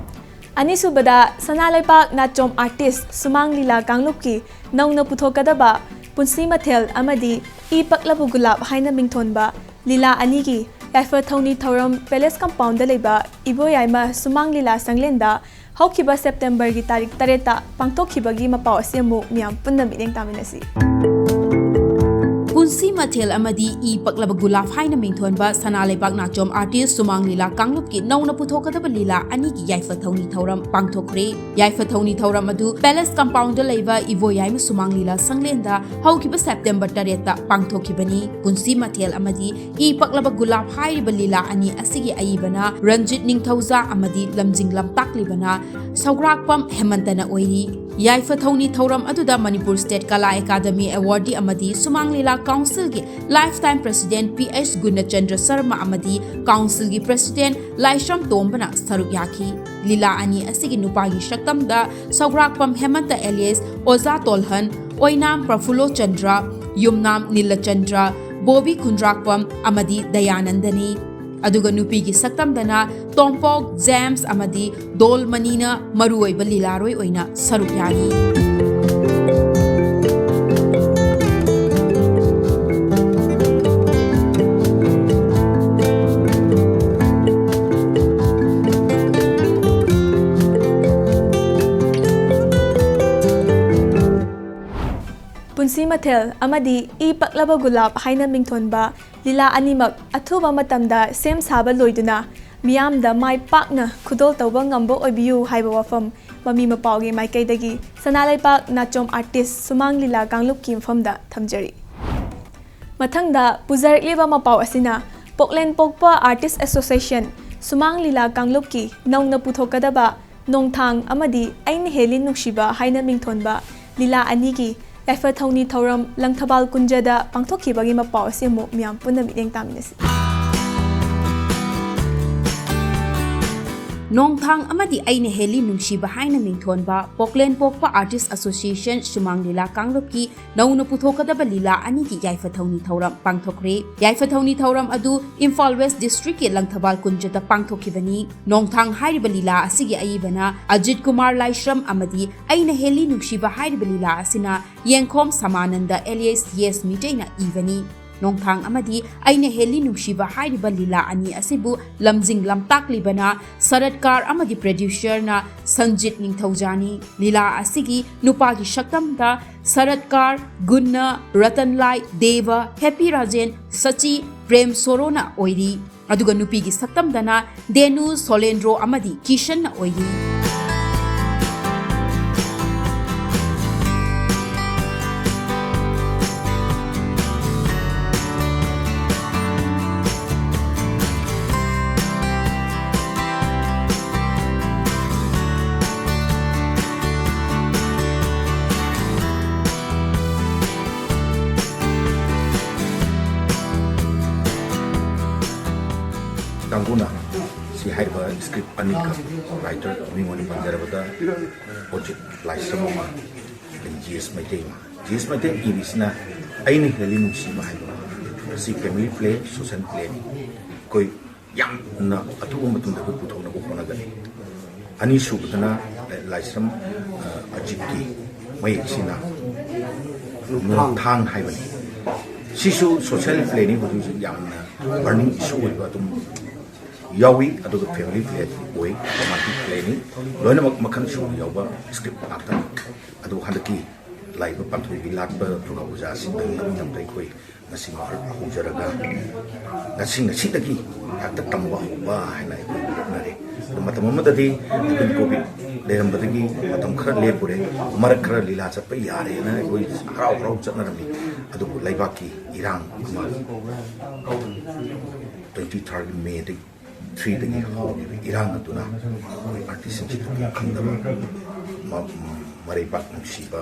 ꯑꯅꯤꯁꯨꯕꯗ, ꯁꯅꯥ ꯂꯩꯕꯥꯛ ꯅꯥꯆꯣꯝ ꯑꯥꯔꯇꯤꯁ ꯁꯨꯃꯥꯡ ꯂꯤꯂꯥ ꯀꯥꯡꯂꯨꯞꯀꯤ ꯅꯧꯅ ꯄꯨꯊꯣꯛꯀꯗꯕ ꯄꯨꯟꯁꯤ ꯃꯊꯦꯜ ꯑꯃꯗꯤ ꯏ ꯄꯛꯂꯕ ꯒꯨꯂꯥꯞ ꯍꯥꯏꯅ ꯃꯤꯡꯊꯣꯟꯕ ꯂꯤꯂꯥ ꯑꯅꯤꯒꯤ ꯌꯥꯏꯐ ꯊꯧꯅꯤ ꯊꯧꯔꯝ ꯄꯦꯂꯦꯁ ꯀꯝꯄꯥꯎꯟꯗ ꯂꯩꯕ ꯏꯕꯣꯌꯥꯏꯃ ꯁꯨꯃꯥꯡ ꯂꯤꯂꯥ ꯁꯪꯂꯦꯟꯗ ꯍꯧꯈꯤꯕ ꯁꯦꯞꯇꯦꯝꯕꯔꯒꯤ ꯇꯥꯔꯤꯛ ꯇꯔꯦꯠꯇ ꯄꯥꯡꯊꯣꯛꯈꯤꯕꯒꯤ ꯃꯄꯥꯎ ꯑꯁꯤ ꯑꯃꯨꯛ ꯃꯤꯌꯥꯝ ꯄꯨꯟꯅ ꯃꯤꯠꯌꯦꯡ ꯇꯥꯃꯤꯟꯅꯁꯤ꯫ ꯄꯨꯟꯁꯤ ꯃꯊꯦꯜ ꯑꯃꯗꯤ ꯏ ꯄꯛꯂꯕ ꯒꯨꯂꯥꯞ ꯍꯥꯏꯅ ꯃꯤꯡꯊꯣꯟꯕ ꯁꯅꯥ ꯂꯩꯕꯥꯛ ꯅꯥꯆꯣꯝ ꯑꯥꯔꯇꯤꯁ ꯁꯨꯃꯥꯡ ꯂꯤꯂꯥ ꯀꯥꯡꯂꯨꯞꯀꯤ ꯅꯧꯅ ꯄꯨꯊꯣꯛꯀꯗꯕ ꯂꯤꯂꯥ ꯑꯅꯤꯒꯤ ꯌꯥꯏꯐ ꯊꯧꯅꯤ ꯊꯧꯔꯝ ꯄꯥꯡꯊꯣꯛꯈ꯭ꯔꯦ꯫ ꯌꯥꯏꯐ ꯊꯧꯅꯤ ꯊꯧꯔꯝ ꯑꯗꯨ ꯄꯦꯂꯦꯁ ꯀꯝꯄꯥꯎꯟꯗ ꯂꯩꯕ ꯏꯕꯣꯌꯥꯏꯃ ꯁꯨꯃꯥꯡ ꯂꯤꯂꯥ ꯁꯪꯂꯦꯟꯗ ꯍꯧꯈꯤꯕ ꯁꯦꯞꯇꯦꯝꯕꯔ ꯇꯔꯦꯠꯇ ꯄꯥꯡꯊꯣꯛꯈꯤꯕꯅꯤ꯫ ꯄꯨꯟꯁꯤ ꯃꯊꯦꯜ ꯑꯃꯗꯤ ꯏ ꯄꯛꯂꯕ ꯒꯨꯂꯥꯞ ꯍꯥꯏꯔꯤꯕ ꯂꯤꯂꯥ ꯑꯅꯤ ꯑꯁꯤꯒꯤ ꯑꯏꯕꯅ ꯔꯟꯖꯤꯠ ꯅꯤꯡꯊꯧꯖꯥ ꯑꯃꯗꯤ ꯂꯝꯖꯤꯡ ꯂꯝꯇꯥꯛꯂꯤꯕꯅ ꯁꯧꯒ꯭ꯔꯥꯛꯄꯝ ꯍꯦꯃꯟꯇꯅ ꯑꯣꯏꯔꯤ꯫ ꯌꯥꯏꯐ ꯊꯧꯅꯤ ꯊꯧꯔꯝ ꯑꯗꯨꯗ ꯃꯅꯤꯄꯨꯔ ꯁ꯭ꯇꯦꯠ ꯀꯂꯥ ꯑꯦꯀꯥꯗꯃꯤ ꯑꯦꯋꯥꯔꯗꯤ ꯑꯃꯗꯤ ꯁꯨꯃꯥꯡ ꯂꯤꯂꯥ ꯀꯥꯎꯟꯁꯤꯜꯒꯤ lifetime president P H Gunachandra Sharma ꯑꯃꯗꯤ ꯀꯥꯎꯟꯁꯤꯜꯒꯤ ꯄ꯭ꯔꯦꯁꯤꯗꯦꯟꯠ ꯂꯥꯏꯁ꯭ꯔꯝ ꯇꯣꯝꯕꯅ ꯁꯔꯨꯛ ꯌꯥꯈꯤ꯫ ꯂꯤꯂꯥ ꯑꯅꯤ ꯑꯁꯤꯒꯤ ꯅꯨꯄꯥꯒꯤ ꯁꯛꯇꯝꯗ ꯁꯧꯒ꯭ꯔꯥꯛꯄꯝ ꯍꯦꯃꯟꯇ ꯑꯦꯂꯤꯌꯁ ꯑꯣꯖꯥ ꯇꯣꯜꯍꯟ, ꯑꯣꯏꯅꯥꯝ ꯄ꯭ꯔꯐꯨꯜꯂꯣ ꯆꯟꯗ꯭ꯔ, ꯌꯨꯝꯅꯥꯝ ꯅꯤꯂꯆꯟꯗ꯭ꯔ, ꯕꯣꯕꯤ ꯈꯨꯟꯗ꯭ꯔꯥꯛꯄꯝ ꯑꯃꯗꯤ ꯗꯌꯥꯅꯟꯗꯅꯤ꯫ ꯑꯗꯨꯒ ꯅꯨꯄꯤꯒꯤ ꯁꯛꯇꯝꯗꯅ ꯇꯣꯝꯄꯣꯛ ꯖꯦꯝꯁ ꯑꯃꯗꯤ ꯗꯣꯜꯃꯅꯤꯅ ꯃꯔꯨꯑꯣꯏꯕ ꯂꯤꯂꯥꯔꯣꯏ ꯑꯣꯏꯅ ꯁꯔꯨꯛ ꯌꯥꯔꯤ꯫ ꯄꯨꯟꯁꯤ ꯃꯊꯦꯜ ꯑꯃꯗꯤ ꯏ ꯄꯛꯂꯕ ꯒꯨꯂꯥꯞ ꯍꯥꯏꯅ ꯃꯤꯡꯊꯣꯟꯕ ꯂꯤꯂꯥ ꯑꯅꯤꯃꯛ ꯑꯊꯨꯕ ꯃꯇꯝꯗ ꯁꯦꯝ ꯁꯥꯕ ꯂꯣꯏꯗꯨꯅ ꯃꯤꯌꯥꯝꯗ ꯃꯥꯏ ꯄꯥꯛꯅ ꯈꯨꯗꯣꯜ ꯇꯧꯕ ꯉꯝꯕ ꯑꯣꯏꯕꯤꯌꯨ ꯍꯥꯏꯕ ꯋꯥꯐꯝ ꯃꯃꯤ ꯃꯄꯥꯎꯒꯤ ꯃꯥꯏꯀꯩꯗꯒꯤ ꯁꯅꯥ ꯂꯩꯕꯥꯛ ꯅꯥꯆꯣꯝ ꯑꯥꯔꯇꯤꯁ ꯁꯨꯃꯥꯡ ꯂꯤꯂꯥ ꯀꯥꯡꯂꯨꯞꯀꯤ ꯃꯐꯝꯗ ꯊꯝꯖꯔꯤ꯫ ꯃꯊꯪꯗ ꯄꯨꯖꯔꯛꯂꯤꯕ ꯃꯄꯥꯎ ꯑꯁꯤꯅ ꯄꯣꯛꯂꯦꯟ ꯄꯣꯛꯄ Artist Association ꯁꯨꯃꯥꯡ ꯂꯤꯂꯥ ꯀꯥꯡꯂꯨꯞꯀꯤ ꯅꯧꯅ ꯄꯨꯊꯣꯛꯀꯗꯕ ꯅꯣꯡꯊꯥꯡ ꯑꯃꯗꯤ ꯑꯩꯅ ꯍꯦꯜꯂꯤ ꯅꯨꯡꯁꯤꯕ ꯍꯥꯏꯅ ꯃꯤꯡꯊꯣꯟꯕ ꯂꯤꯂꯥ ꯑꯅꯤꯒꯤ ꯌꯥꯏꯐ ꯊꯧꯅꯤ ꯊꯧꯔꯝ ꯂꯪꯊꯕꯥꯜ ꯀꯨꯟꯖꯗ ꯄꯥꯡꯊꯣꯛꯈꯤꯕꯒꯤ ꯃꯄꯥꯎ ꯑꯁꯤ ꯑꯃꯨꯛ ꯃꯤꯌꯥꯝ ꯄꯨꯟꯅ ꯃꯤꯠꯌꯦꯡ ꯇꯥꯃꯤꯟꯅꯁꯤ꯫ ꯅꯣꯡꯊꯥꯡ ꯑꯃꯗꯤ ꯑꯩꯅ ꯍꯦꯜꯂꯤ ꯅꯨꯡꯁꯤꯕ ꯍꯥꯏꯅ ꯃꯤꯡꯊꯣꯟꯕ ꯄꯣꯛꯂꯦꯟ ꯄꯣꯛꯄ Artist Association ꯁꯨꯃꯥꯡ ꯂꯤꯂꯥ ꯀꯥꯡꯂꯨꯞꯀꯤ ꯅꯧꯅ ꯄꯨꯊꯣꯛꯀꯗꯕ ꯂꯤꯂꯥ ꯑꯅꯤꯒꯤ ꯌꯥꯏꯐ ꯊꯧꯅꯤ ꯊꯧꯔꯝ ꯄꯥꯡꯊꯣꯛꯈ꯭ꯔꯦ꯫ ꯌꯥꯏꯐ ꯊꯧꯅꯤ ꯊꯧꯔꯝ ꯑꯗꯨ ꯏꯝꯐꯥꯜ West District ꯀꯤ ꯂꯪꯊꯕꯥꯜ ꯀꯨꯟꯖꯗ ꯄꯥꯡꯊꯣꯛꯈꯤꯕꯅꯤ꯫ ꯅꯣꯡꯊꯥꯡ ꯍꯥꯏꯔꯤꯕ ꯂꯤꯂꯥ ꯑꯁꯤꯒꯤ ꯑꯏꯕꯅ ꯑꯖꯤꯠ ꯀꯨꯃꯥꯔ ꯂꯥꯏꯁ꯭ꯔꯝ ꯑꯃꯗꯤ ꯑꯩꯅ ꯍꯦꯜꯂꯤ ꯅꯨꯡꯁꯤꯕ ꯍꯥꯏꯔꯤꯕ ꯂꯤꯂꯥ ꯑꯁꯤꯅ ꯌꯦꯡꯈꯣꯝ ꯁꯃꯥꯅꯟꯗ alias ꯌꯦꯁ ꯃꯤꯇꯩꯅ ꯏꯕꯅꯤ꯫ ꯅꯣꯡꯊꯥꯡ ꯑꯃꯗꯤ ꯑꯩꯅ ꯍꯦꯜꯂꯤ ꯅꯨꯡꯁꯤꯕ ꯍꯥꯏꯔꯤꯕ ꯂꯤꯂꯥ ꯑꯅꯤ ꯑꯁꯤꯕꯨ ꯂꯝꯖꯤꯡ ꯂꯝꯇꯥꯛꯂꯤꯕꯅ ꯁꯔꯠꯀꯥꯔ ꯑꯃꯗꯤ producer ꯅ ꯁꯟꯖꯤꯠ ꯅꯤꯡꯊꯧꯖꯥꯅꯤ꯫ ꯂꯤꯂꯥ ꯑꯁꯤꯒꯤ ꯅꯨꯄꯥꯒꯤ ꯁꯛꯇꯝꯗ ꯁꯔꯠꯀꯥꯔ, ꯒꯨꯟꯅ, ꯔꯇꯟꯂꯥꯏ, ꯗꯦꯕ, ꯍꯦꯄꯤ ꯔꯥꯖꯦꯟ, ꯁꯆꯤ, ꯄ꯭ꯔꯦꯝ ꯁꯣꯔꯣꯅ ꯑꯣꯏꯔꯤ꯫ ꯑꯗꯨꯒ ꯅꯨꯄꯤꯒꯤ ꯁꯛꯇꯝꯗꯅ ꯗꯦꯅꯨ, ꯁꯣꯂꯦꯟꯗ꯭ꯔꯣ ꯑꯃꯗꯤ ꯀꯤꯁꯟꯅ ꯑꯣꯏꯔꯤ꯫ ꯀꯥꯡꯕꯨꯅ ꯁꯤ ꯍꯥꯏꯔꯤꯕ script ꯑꯅꯤꯈꯛ writer ꯃꯤꯡ ꯑꯣꯏꯅ ꯄꯟꯖꯔꯕꯗ ꯑꯣꯖꯤꯠ ꯂꯥꯏꯁ꯭ꯔꯝ ꯑꯃ, ꯑꯗꯒꯤ ꯖꯤ ꯑꯦꯁ ꯃꯩꯇꯩ ꯑꯃ꯫ ꯖꯤ ꯑꯦꯁ ꯃꯩꯇꯩ ꯏꯕꯤꯁꯤꯅ ꯑꯩꯅ ꯍꯦꯜꯂꯤ ꯅꯨꯡꯁꯤꯕ ꯍꯥꯏꯕ ꯑꯁꯤ family play, social play ꯅꯤ꯫ ꯑꯩꯈꯣꯏ ꯌꯥꯝꯅ ꯑꯊꯨꯕ ꯃꯇꯝꯗ ꯑꯩꯈꯣꯏ ꯄꯨꯊꯣꯛꯅꯕ ꯍꯣꯠꯅꯒꯅꯤ꯫ ꯑꯅꯤꯁꯨꯕꯗꯅ ꯂꯥꯏꯁ꯭ꯔꯝ, ꯑ, ꯑꯖꯤꯠꯀꯤ ꯃꯌꯦꯛꯁꯤꯅ ꯅꯣꯡꯊꯥꯡ ꯍꯥꯏꯕꯅꯤ꯫ ꯁꯤꯁꯨ social play ꯅꯤ, ꯍꯧꯖꯤꯛ ꯍꯧꯖꯤꯛ ꯌꯥꯝꯅ burning issue ꯑꯣꯏꯕ ꯑꯗꯨꯝ ꯌꯥꯎꯏ, ꯑꯗꯨꯒ family play ꯑꯣꯏ, romantic play ꯅꯤ꯫ ꯂꯣꯏꯅꯃꯛ ꯃꯈꯜ ꯁꯨꯅ ꯌꯥꯎꯕ script ꯉꯥꯛꯇꯅꯤ꯫ ꯑꯗꯨ ꯍꯟꯗꯛꯀꯤ ꯂꯥꯛꯏꯕ ꯄꯥꯟꯊꯣꯏꯕꯤ ꯂꯥꯠꯄ ꯗꯨꯔꯒꯥ ꯄꯨꯖꯥ ꯑꯁꯤꯗ ꯂꯝꯗꯝꯗ ꯑꯩꯈꯣꯏ ꯉꯁꯤ ꯃꯍꯥꯔ ꯍꯧꯖꯔꯒ ꯉꯁꯤ, ꯉꯁꯤꯗꯒꯤ ꯍꯦꯛꯇ ꯇꯝꯕ ꯍꯧꯕ ꯍꯥꯏꯅ ꯑꯩꯈꯣꯏ ꯂꯦꯞꯅꯔꯦ꯫ ꯑꯗꯣ ꯃꯇꯝ ꯑꯃꯗꯗꯤ ꯑꯩꯈꯣꯏ COVID ꯂꯩꯔꯝꯕꯗꯒꯤ ꯃꯇꯝ ꯈꯔ ꯂꯦꯞꯄꯨꯔꯦ, ꯃꯔꯛ ꯈꯔ ꯂꯤꯂꯥ ꯆꯠꯄ ꯌꯥꯔꯦꯅ ꯑꯩꯈꯣꯏ ꯍꯔꯥꯎ ꯍꯔꯥꯎ ꯆꯠꯅꯔꯝꯃꯤ꯫ ꯑꯗꯨꯕꯨ ꯂꯩꯕꯥꯛꯀꯤ ꯏꯔꯥꯡ ꯑꯃ ꯇ꯭ꯋꯦꯟꯇꯤ ꯊꯥꯔꯠ ꯃꯦꯗꯒꯤ ꯊ꯭ꯔꯤꯗꯒꯤ ꯍꯧꯈꯤꯕ ꯏꯔꯥꯡ ꯑꯗꯨꯅ ꯑꯩꯈꯣꯏ ꯑꯥꯔꯇꯤꯁꯁꯤꯡꯁꯤꯗ ꯈꯪꯗꯕ ꯃ- ꯃꯔꯩꯕꯥꯛ ꯅꯨꯡꯁꯤꯕ,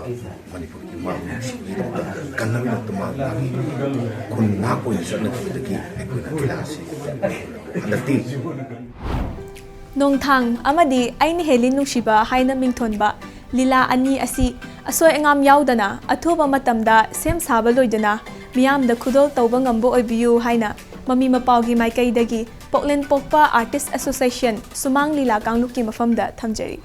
ꯃꯅꯤꯄꯨꯔꯒꯤ ꯃꯥ ꯅꯨꯡꯁꯤꯕꯒꯤꯗꯃꯛꯇ ꯀꯟꯅꯕꯒꯤꯗꯃꯛꯇ ꯃꯥ ꯃꯥꯒꯤ ꯈꯨꯟ ꯉꯥꯛꯄ ꯑꯣꯏꯅ ꯆꯠꯅꯈꯤꯕꯗꯒꯤ ꯑꯩꯈꯣꯏꯅ ꯂꯤꯂꯥ ꯑꯁꯤ ꯍꯟꯗꯛꯇꯤ ꯅꯣꯡꯊꯥꯡ ꯑꯃꯗꯤ ꯑꯩꯅ ꯍꯦꯜꯂꯤ ꯅꯨꯡꯁꯤꯕ ꯍꯥꯏꯅ ꯃꯤꯡꯊꯣꯟꯕ ꯂꯤꯂꯥ ꯑꯅꯤ ꯑꯁꯤ ꯑꯁꯣꯏ ꯑꯉꯥꯝ ꯌꯥꯎꯗꯅ ꯑꯊꯨꯕ ꯃꯇꯝꯗ ꯁꯦꯝ ꯁꯥꯕ ꯂꯣꯏꯗꯨꯅ ꯃꯤꯌꯥꯝꯗ ꯈꯨꯗꯣꯜ ꯇꯧꯕ ꯉꯝꯕ ꯑꯣꯏꯕꯤꯌꯨ ꯍꯥꯏꯅ ꯃꯃꯤ ꯃꯄꯥꯎꯒꯤ ꯃꯥꯏꯀꯩꯗꯒꯤ ꯄꯣꯛꯂꯦꯟ ꯄꯣꯛꯄ ꯑꯥꯔꯇꯤꯁ ꯑꯦꯁꯣꯁꯤꯌꯦꯁꯟ ꯁꯨꯃꯥꯡ ꯂꯤꯂꯥ ꯀꯥꯡꯂꯨꯞꯀꯤ ꯃꯐꯝꯗ ꯊꯝꯖꯔꯤ꯫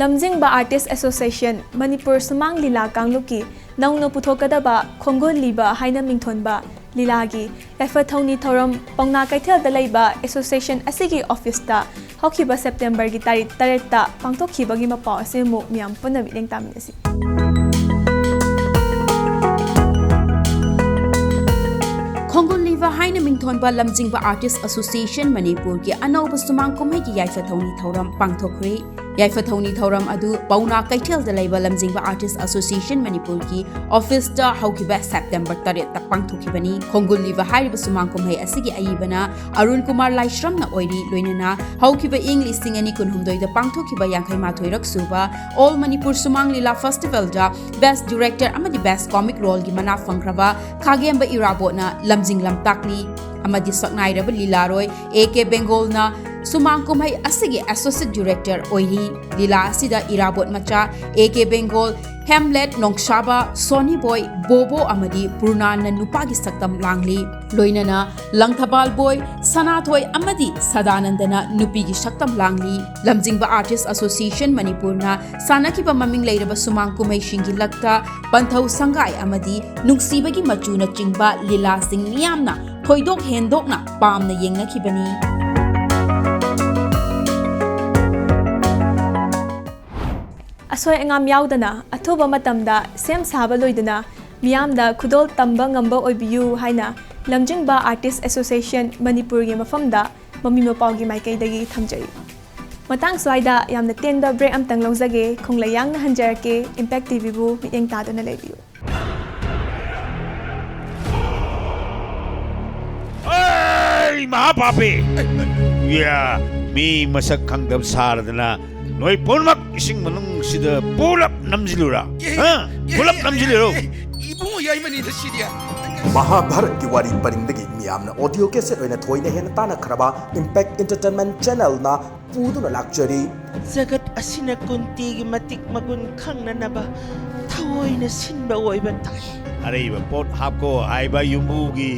ꯂꯝꯖꯤꯡꯕ ꯑꯥꯔꯇꯤꯁ ꯑꯦꯁꯣꯁꯤꯌꯦꯁꯟ ꯃꯅꯤꯄꯨꯔ ꯁꯨꯃꯥꯡ ꯂꯤꯂꯥ ꯀꯥꯡꯂꯨꯞꯀꯤ ꯅꯧꯅ ꯄꯨꯊꯣꯛꯀꯗꯕ ꯈꯣꯡꯒꯨꯜ ꯂꯤꯕ ꯍꯥꯏꯅ ꯃꯤꯡꯊꯣꯟꯕ ꯂꯤꯂꯥꯒꯤ ꯌꯥꯏꯐ ꯊꯧꯅꯤ ꯊꯧꯔꯝ ꯄꯥꯎꯅꯥ ꯀꯩꯊꯦꯜꯗ ꯂꯩꯕ ꯑꯦꯁꯣꯁꯤꯌꯦꯁꯟ ꯑꯁꯤꯒꯤ ꯑꯣꯐꯤꯁꯇ ꯍꯧꯈꯤꯕ ꯁꯦꯞꯇꯦꯝꯕꯔꯒꯤ ꯇꯥꯔꯤꯛ ꯇꯔꯦꯠꯇ ꯄꯥꯡꯊꯣꯛꯈꯤꯕꯒꯤ ꯃꯄꯥꯎ ꯑꯁꯤ ꯑꯃꯨꯛ ꯃꯤꯌꯥꯝ ꯄꯨꯟꯅ ꯃꯤꯠꯌꯦꯡ ꯇꯥꯃꯤꯟꯅꯁꯤ꯫ ꯈꯣꯡꯒꯨꯜ ꯂꯤꯕ ꯍꯥꯏꯅ ꯃꯤꯡꯊꯣꯟꯕ ꯂꯝꯖꯤꯡꯕ ꯑꯥꯔꯇꯤꯁ ꯑꯦꯁꯣꯁꯤꯌꯦꯁꯟ ꯃꯅꯤꯄꯨꯔꯒꯤ ꯑꯅꯧꯕ ꯁꯨꯃꯥꯡ ꯀꯨꯝꯍꯩꯒꯤ ꯌꯥꯏꯐ ꯊꯧꯅꯤ ꯊꯧꯔꯝ ꯄꯥꯡꯊꯣꯛꯈ꯭ꯔꯦ꯫ ꯌꯥꯏꯐ ꯊꯧꯅꯤ ꯊꯧꯔꯝ ꯑꯗꯨ ꯄꯥꯎꯅꯥ ꯀꯩꯊꯦꯜꯗ ꯂꯩꯕ ꯂꯝꯖꯤꯡꯕ ꯑꯥꯔꯇꯤꯁ ꯑꯦꯁꯣꯁꯤꯌꯦꯁꯟ ꯃꯅꯤꯄꯨꯔꯒꯤ ꯑꯣꯐꯤꯁꯇ ꯍꯧꯈꯤꯕ ꯁꯦꯞꯇꯦꯝꯕꯔ ꯇꯔꯦꯠꯇ ꯄꯥꯡꯊꯣꯛꯈꯤꯕꯅꯤ꯫ ꯈꯣꯡꯒꯨꯜ ꯂꯤꯕ ꯍꯥꯏꯔꯤꯕ ꯁꯨꯃꯥꯡ ꯀꯨꯝꯍꯩ ꯑꯁꯤꯒꯤ ꯑꯏꯕꯅ ꯑꯔꯨꯟ ꯀꯨꯃꯥꯔ ꯂꯥꯏꯁ꯭ꯔꯝꯅ ꯑꯣꯏꯔꯤ꯫ ꯂꯣꯏꯅꯅ ꯍꯧꯈꯤꯕ ꯏꯪ ꯂꯤꯁꯤꯡ ꯑꯅꯤ ꯀꯨꯟꯍꯨꯝꯗꯣꯏꯗ ꯄꯥꯡꯊꯣꯛꯈꯤꯕ ꯌꯥꯡꯈꯩ ꯃꯥꯊꯣꯏꯔꯛ ꯁꯨꯕ ꯑꯣꯜ ꯃꯅꯤꯄꯨꯔ ꯁꯨꯃꯥꯡ ꯂꯤꯂꯥ ꯐꯦꯁꯇꯤꯚꯦꯜꯗ ꯕꯦꯁ꯭ꯠ ꯗꯤꯔꯦꯛꯇꯔ ꯑꯃꯗꯤ ꯕꯦꯁ꯭ꯠ ꯀꯣꯃꯤꯛ ꯔꯣꯜꯒꯤ ꯃꯅꯥ ꯐꯪꯈ꯭ꯔꯕ ꯈꯥꯒꯦꯝꯕ ꯏꯔꯥꯕꯣꯠꯅ ꯂꯝꯖꯤꯡ ꯂꯝꯇꯥꯛꯂꯤ ꯑꯃꯗꯤ ꯁꯛꯅꯥꯏꯔꯕ ꯂꯤꯂꯥꯔꯣꯏ ꯑꯦ ꯀꯦ ꯕꯦꯡꯒꯣꯜꯅ ꯁꯨꯃꯥꯡ ꯀꯨꯝꯍꯩ ꯑꯁꯤꯒꯤ ꯑꯦꯁꯣꯁꯤꯌꯦꯠ ꯗꯤꯔꯦꯛꯇꯔ ꯑꯣꯏꯔꯤ꯫ ꯂꯤꯂꯥ ꯑꯁꯤꯗ ꯏꯔꯥꯕꯣꯠ ꯃꯆꯥ ꯑꯦ ꯀꯦ ꯕꯦꯡꯒꯣꯜ, ꯍꯦꯝꯂꯦꯠ, ꯅꯣꯡꯁꯥꯕ, ꯁꯣꯅꯤ ꯕꯣꯏ, ꯕꯣꯕꯣ ꯑꯃꯗꯤ ꯄꯨꯔꯅꯥꯟꯅ ꯅꯨꯄꯥꯒꯤ ꯁꯛꯇꯝ ꯂꯥꯡꯂꯤ꯫ ꯂꯣꯏꯅꯅ ꯂꯪꯊꯕꯥꯜ ꯕꯣꯏ, ꯁꯅꯥꯊꯣꯏ ꯑꯃꯗꯤ ꯁꯗꯥꯅꯟꯗꯅ ꯅꯨꯄꯤꯒꯤ ꯁꯛꯇꯝ ꯂꯥꯡꯂꯤ꯫ ꯂꯝꯖꯤꯡꯕ ꯑꯥꯔꯇꯤꯁ ꯑꯦꯁꯣꯁꯤꯌꯦꯁꯟ ꯃꯅꯤꯄꯨꯔꯅ ꯁꯥꯟꯅꯈꯤꯕ ꯃꯃꯤꯡ ꯂꯩꯔꯕ ꯁꯨꯃꯥꯡ ꯀꯨꯝꯍꯩꯁꯤꯡꯒꯤ ꯂꯛꯇ ꯄꯟꯊꯧ ꯁꯪꯒꯥꯏ ꯑꯃꯗꯤ ꯅꯨꯡꯁꯤꯕꯒꯤ ꯃꯆꯨꯅꯆꯤꯡꯕ ꯂꯤꯂꯥꯁꯤꯡ ꯃꯤꯌꯥꯝꯅ ꯊꯣꯏꯗꯣꯛ ꯍꯦꯟꯗꯣꯛꯅ ꯄꯥꯝꯅ ꯌꯦꯡꯅꯈꯤꯕꯅꯤ꯫ ꯑꯁꯣꯏ ꯑꯉꯥꯝ ꯌꯥꯎꯗꯅ ꯑꯊꯨꯕ ꯃꯇꯝꯗ ꯁꯦꯝ ꯁꯥꯕ ꯂꯣꯏꯗꯨꯅ ꯃꯤꯌꯥꯝꯗ ꯈꯨꯗꯣꯜ ꯇꯝꯕ ꯉꯝꯕ ꯑꯣꯏꯕꯤꯌꯨ ꯍꯥꯏꯅ ꯂꯝꯖꯤꯡꯕ ꯑꯥꯔꯇꯤꯁ ꯑꯦꯁꯣꯁꯤꯌꯦꯁꯟ ꯃꯅꯤꯄꯨꯔꯒꯤ ꯃꯐꯝꯗ ꯃꯃꯤ ꯃꯄꯥꯎꯒꯤ ꯃꯥꯏꯀꯩꯗꯒꯤ ꯊꯝꯖꯔꯤ꯫ ꯃꯇꯥꯡ ꯁ꯭ꯋꯥꯏꯗ ꯌꯥꯝꯅ ꯇꯦꯟꯕ ꯕ꯭ꯔꯦꯛ ꯑꯝꯇꯪ ꯂꯧꯖꯒꯦ꯫ ꯈꯣꯡꯂꯩ ꯌꯥꯡꯅ ꯍꯟꯖꯔꯛꯀꯦ꯫ ꯏꯝꯄꯦꯛ ꯇꯤꯚꯤꯕꯨ ꯃꯤꯠꯌꯦꯡ ꯇꯥꯗꯨꯅ ꯂꯩꯕꯤꯌꯨ꯫ ꯃꯍꯥ ꯄꯥꯄꯤ꯫ ꯌꯥ, ꯃꯤ ꯃꯁꯛ ꯈꯪꯗꯕ ꯁꯥꯔꯗꯅ ꯅꯣꯏ ꯄꯨꯝꯅꯃꯛ ꯏꯁꯤꯡ ꯃꯅꯨꯡꯁꯤꯗ ꯄꯨꯂꯞ ꯅꯝꯁꯤꯜꯂꯨꯔꯥ? ꯍꯥ? ꯄꯨꯂꯞ ꯅꯝꯁꯤꯜꯂꯨꯔꯣ? ꯏꯕꯨꯡꯉꯣ ꯌꯥꯏꯃꯅꯤꯗ ꯁꯤꯗꯤ꯫ ꯃꯍꯥꯚꯥꯔꯠꯀꯤ ꯋꯥꯔꯤ ꯄꯔꯤꯡꯗꯒꯤ ꯃꯤꯌꯥꯝꯅ ꯑꯣꯗꯤꯑꯣ ꯀꯦꯁꯦꯠ ꯑꯣꯏꯅ ꯊꯣꯏꯅ ꯍꯦꯟꯅ ꯇꯥꯟꯅꯈ꯭ꯔꯕ ꯏꯝꯄꯦꯛ ꯏꯟꯇꯔꯇꯦꯟꯃꯦꯟ ꯆꯦꯅꯦꯜꯅ ꯄꯨꯗꯨꯅ ꯂꯥꯛꯆꯔꯤ꯫ ꯖꯒꯠ ꯑꯁꯤꯅ ꯀꯨꯟꯇꯤꯒꯤ ꯃꯇꯤꯛ ꯃꯒꯨꯟ ꯈꯪꯅꯅꯕ ꯊꯑꯣꯏꯅ ꯁꯤꯟꯕ ꯑꯣꯏꯕ ꯇꯥꯏ꯫ ꯑꯔꯩꯕ ꯄꯣꯠ ꯍꯥꯞꯀꯣ ꯍꯥꯏꯕ ꯌꯨꯝꯕꯨꯒꯤ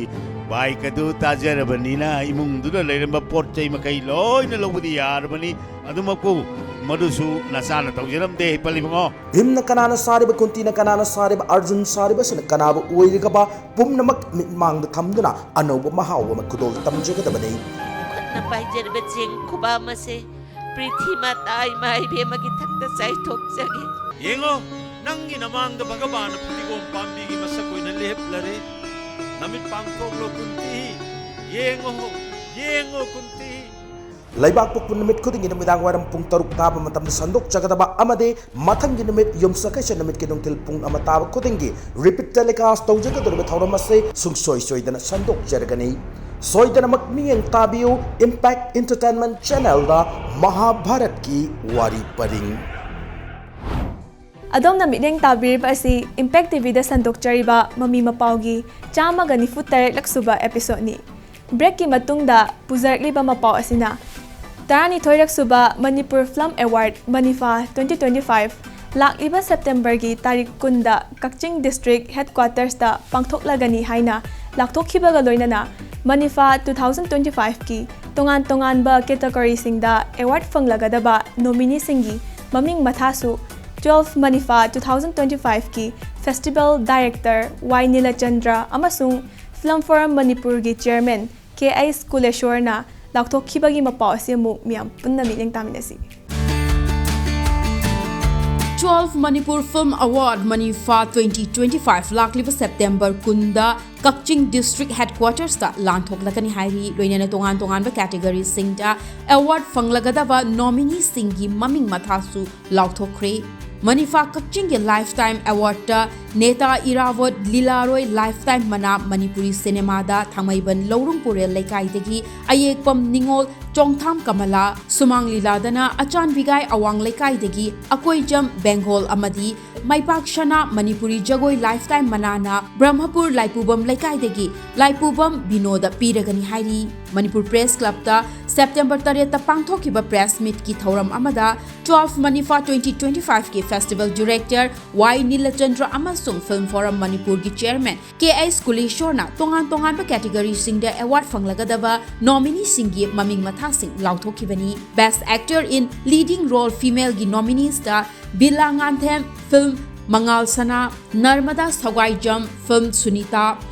ꯕꯥꯏꯛ ꯑꯗꯨ ꯇꯥꯖꯔꯕꯅꯤꯅ ꯏꯃꯨꯡꯗꯨꯗ ꯂꯩꯔꯝꯕ ꯄꯣꯠ ꯆꯩ ꯃꯈꯩ ꯂꯣꯏꯅ ꯂꯧꯕꯗꯤ ꯌꯥꯔꯕꯅꯤ꯫ ꯑꯗꯨꯃꯛꯄꯨ ꯃꯗꯨꯁꯨ ꯅꯆꯥꯅ ꯇꯧꯖꯔꯝꯗꯦ ꯄꯜꯂꯤꯕꯉꯣ꯫ ꯚꯤꯝꯅ ꯀꯅꯥꯅ ꯁꯥꯔꯤꯕ, ꯀꯨꯟꯇꯤꯅ ꯀꯅꯥꯅ ꯁꯥꯔꯤꯕ, ꯑꯔꯖꯨꯟ ꯁꯥꯔꯤꯕꯁꯤꯅ ꯀꯅꯥꯕꯨ ꯑꯣꯏꯔꯤꯒꯕ ꯄꯨꯝꯅꯃꯛ ꯃꯤꯠꯃꯥꯡꯗ ꯊꯝꯗꯨꯅ ꯑꯅꯧꯕ ꯃꯍꯥꯎ ꯑꯃ ꯈꯨꯗꯣꯜ ꯇꯝꯖꯒꯗꯕꯅꯤ꯫ ꯈꯨꯠꯅ ꯄꯥꯏꯖꯔꯤꯕ ꯆꯦꯡ ꯈꯨꯕꯥꯝ ꯑꯁꯦ ꯄ꯭ꯔꯤꯊꯤ ꯃꯇꯥ ꯏꯃꯥ ꯏꯕꯦꯝꯃꯒꯤ ꯊꯛꯇ ꯆꯥꯏꯊꯣꯛꯆꯒꯦ꯫ ꯌꯦꯡꯉꯣ, ꯅꯪꯒꯤ ꯅꯃꯥꯡꯗ ꯚꯒꯕꯥꯟꯅ ꯐꯗꯤꯒꯣꯝ ꯄꯥꯝꯕꯤꯒꯤ ꯃꯁꯛ ꯑꯣꯏꯅ ꯂꯦꯞꯂꯔꯦ꯫ ꯅꯃꯤꯠ ꯄꯥꯡꯊꯣꯛꯂꯣ ꯀꯨꯟꯇꯤ, ꯌꯦꯡꯉꯣ, ꯌꯦꯡꯉꯣ ꯀꯨꯟꯇꯤ꯫ ꯂꯩꯕꯥꯛꯄꯣꯛꯄ ꯅꯨꯃꯤꯠ ꯈꯨꯗꯤꯡꯒꯤ ꯅꯨꯃꯤꯗꯥꯡ ꯋꯥꯏꯔꯝ ꯄꯨꯡ ꯇꯔꯨꯛ ꯇꯥꯕ ꯃꯇꯝꯗ ꯁꯟꯗꯣꯛꯆꯒꯗꯕ ꯑꯃꯗꯤ ꯃꯊꯪꯒꯤ ꯅꯨꯃꯤꯠ ꯌꯨꯝꯁꯀꯩꯁ ꯅꯨꯃꯤꯠꯀꯤ ꯅꯨꯡꯊꯤꯜ ꯄꯨꯡ ꯑꯃ ꯇꯥꯕ ꯈꯨꯗꯤꯡꯒꯤ repeat telecast ꯇꯧꯖꯒꯗꯧꯔꯤꯕ ꯊꯧꯔꯝ ꯑꯁꯤ ꯁꯨꯡꯁꯣꯏ ꯁꯣꯏꯗꯅ ꯁꯟꯗꯣꯛꯆꯔꯒꯅꯤ꯫ ꯁꯣꯏꯗꯅꯃꯛ ꯃꯤꯠꯌꯦꯡ ꯇꯥꯕꯤꯌꯨ ꯏꯝꯄꯦꯛ ꯏꯟꯇꯔꯇꯦꯟꯃꯦꯟ ꯆꯦꯅꯦꯜꯗ ꯃꯍꯥꯚꯥꯔꯠꯀꯤ ꯋꯥꯔꯤ ꯄꯔꯤꯡ꯫ ꯑꯗꯣꯝꯅ ꯃꯤꯠꯌꯦꯡ ꯇꯥꯕꯤꯔꯤꯕ ꯑꯁꯤ ꯏꯝꯄꯦꯛ ꯇꯤꯚꯤꯗ ꯁꯟꯗꯣꯛꯆꯔꯤꯕ ꯃꯃꯤ ꯃꯄꯥꯎꯒꯤ ꯆꯥꯝꯃꯒ ꯅꯤꯐꯨ ꯇꯔꯦꯠꯂꯛ ꯁꯨꯕ episodeꯅꯤ꯫ Breakꯀꯤ ꯃꯇꯨꯡꯗ ꯄꯨꯖꯔꯛꯂꯤꯕ ꯃꯄꯥꯎ ꯑꯁꯤꯅ ꯇꯔꯥꯅꯤꯊꯣꯏꯔꯛ ꯁꯨꯕ Manipur Film Award ꯃꯅꯤꯐꯥ twenty twenty five ꯂꯥꯛꯂꯤꯕ Septemberꯒꯤ ꯇꯥꯔꯤꯛ ꯀꯨꯟꯗ ꯀꯛꯆꯤꯡ district headquartersꯇ ꯄꯥꯡꯊꯣꯛꯂꯒꯅꯤ ꯍꯥꯏꯅ ꯂꯥꯎꯊꯣꯛꯈꯤꯕꯒ ꯂꯣꯏꯅꯅ ꯃꯅꯤꯐꯥ two thousand twenty fiveꯀꯤ ꯇꯣꯉꯥꯟ ꯇꯣꯉꯥꯟꯕ categoryꯁꯤꯡꯗ award ꯐꯪꯂꯒꯗꯕ nomineeꯁꯤꯡꯒꯤ ꯃꯃꯤꯡ ꯃꯊꯥꯁꯨ twelve ꯃꯅꯤꯐꯥ two thousand twenty fiveꯀꯤ festival director ꯋꯥꯏ ꯅꯤꯂꯆꯟꯗ꯭ꯔ ꯑꯃꯁꯨꯡ Film Forum ꯃꯅꯤꯄꯨꯔꯒꯤ chairman ꯀꯦ ꯑꯩꯆ ꯀꯨꯂꯦꯁꯣꯔꯅ ꯂꯥꯎꯊꯣꯛꯈꯤꯕꯒꯤ ꯃꯄꯥꯎ ꯑꯁꯤ ꯑꯃꯨꯛ ꯃꯤꯌꯥꯝ ꯄꯨꯟꯅ ꯃꯤꯠꯌꯦꯡ ꯇꯥꯃꯤꯟꯅꯁꯤ꯫ Twelve Manipur Film Award ꯃꯅꯤꯐꯥ twenty twenty five ꯂꯥꯛꯂꯤꯕ September ꯀꯨꯟꯗ ꯀꯛꯆꯤꯡ district headquartersꯇ ꯂꯥꯟꯊꯣꯛꯂꯒꯅꯤ ꯍꯥꯏꯔꯤ꯫ ꯂꯣꯏꯅꯅ ꯇꯣꯉꯥꯟ ꯇꯣꯉꯥꯟꯕ categoryꯁꯤꯡꯗ award ꯐꯪꯂꯒꯗꯕ nomineeꯁꯤꯡꯒꯤ ꯃꯃꯤꯡ ꯃꯊꯥꯁꯨ ꯂꯥꯎꯊꯣꯛꯈ꯭ꯔꯦ꯫ ꯃꯅꯤꯐꯥ ꯀꯛꯆꯤꯡꯒꯤ lifetime awardꯇ ꯅꯦꯇꯥ ꯏꯔꯥꯕꯣꯠ ꯂꯤꯂꯥꯔꯣꯏ ꯂꯥꯏꯐꯇꯥꯏꯝ ꯃꯅꯥ ꯃꯅꯤꯄꯨꯔꯤ ꯁꯤꯅꯦꯃꯥꯗ ꯊꯥꯡꯃꯩꯕꯟ ꯂꯧꯔꯨꯡ ꯄꯨꯔꯦꯜ ꯂꯩꯀꯥꯏꯗꯒꯤ ꯑꯌꯦꯛꯄꯝ ꯅꯤꯉꯣꯜ ꯆꯣꯡꯊꯥꯝ ꯀꯃꯂꯥ, ꯁꯨꯃꯥꯡ ꯂꯤꯂꯥꯗꯅ ꯑꯆꯥꯟꯕꯤꯒꯥꯏ ꯑꯋꯥꯡ ꯂꯩꯀꯥꯏꯗꯒꯤ ꯑꯀꯣꯏꯖꯝ ꯕꯦꯡꯒꯣꯜ ꯑꯃꯗꯤ ꯃꯩꯄꯥꯛ ꯁꯅꯥ ꯃꯅꯤꯄꯨꯔꯤ ꯖꯒꯣꯏ ꯂꯥꯏꯐꯇꯥꯏꯝ ꯃꯅꯥꯅ ꯕ꯭ꯔꯍ꯭ꯃꯄꯨꯔ ꯂꯥꯏꯄꯨꯕꯝ ꯂꯩꯀꯥꯏꯗꯒꯤ ꯂꯥꯏꯄꯨꯕꯝ ꯕꯤꯅꯣꯗ ꯄꯤꯔꯒꯅꯤ ꯍꯥꯏꯔꯤ꯫ ꯃꯅꯤꯄꯨꯔ ꯄ꯭ꯔꯦꯁ ꯀ꯭ꯂꯕꯇ ꯁꯦꯞꯇꯦꯝꯕꯔ ꯇꯔꯦꯠꯇ ꯄꯥꯡꯊꯣꯛꯈꯤꯕ ꯄ꯭ꯔꯦꯁ ꯃꯤꯠꯀꯤ ꯊꯧꯔꯝ ꯑꯃꯗ ꯇ꯭ꯋꯦꯜꯐ ꯃꯅꯤꯐꯥ ꯇ꯭ꯋꯦꯟꯇꯤ ꯇ꯭ꯋꯦꯟꯇꯤ ꯐꯥꯏꯚꯀꯤ ꯐꯦꯁꯇꯤꯚꯦꯜ ꯗꯤꯔꯦꯛꯇꯔ ꯋꯥꯏ ꯅꯤꯂꯆꯟꯗ꯭ꯔ ꯑꯃꯁꯨꯡ ꯐꯤꯜꯝ ꯐꯣꯔꯝ ꯃꯅꯤꯄꯨꯔꯒꯤ ꯆꯦꯌꯔꯃꯦꯟ ꯀꯦ ꯑꯩꯆ ꯀꯨꯂꯦꯁꯣꯔꯅ ꯇꯣꯉꯥꯟ ꯇꯣꯉꯥꯟꯕ ꯀꯦꯇꯦꯒꯣꯔꯤꯁꯤꯡꯗ ꯑꯦꯋꯥꯔꯗ ꯐꯪꯂꯒꯗꯕ ꯅꯣꯃꯤꯅꯤꯁꯤꯡꯒꯤ ꯃꯃꯤꯡ ꯃꯊꯥꯁꯤꯡ ꯂꯥꯎꯊꯣꯛꯈꯤꯕꯅꯤ꯫ Best Actor in Leading Role Femaleꯒꯤ ꯅꯣꯃꯤꯅꯤꯁꯇ ꯕꯤꯂꯥ ꯉꯥꯟꯊꯦꯝ ꯐꯤꯜꯝ ꯃꯉꯥꯜ ꯁꯅꯥ, ꯅꯔꯃꯗꯥ ꯁꯒꯥꯏꯖꯝ ꯐꯤꯜꯝ ꯁꯨꯅꯤꯇꯥ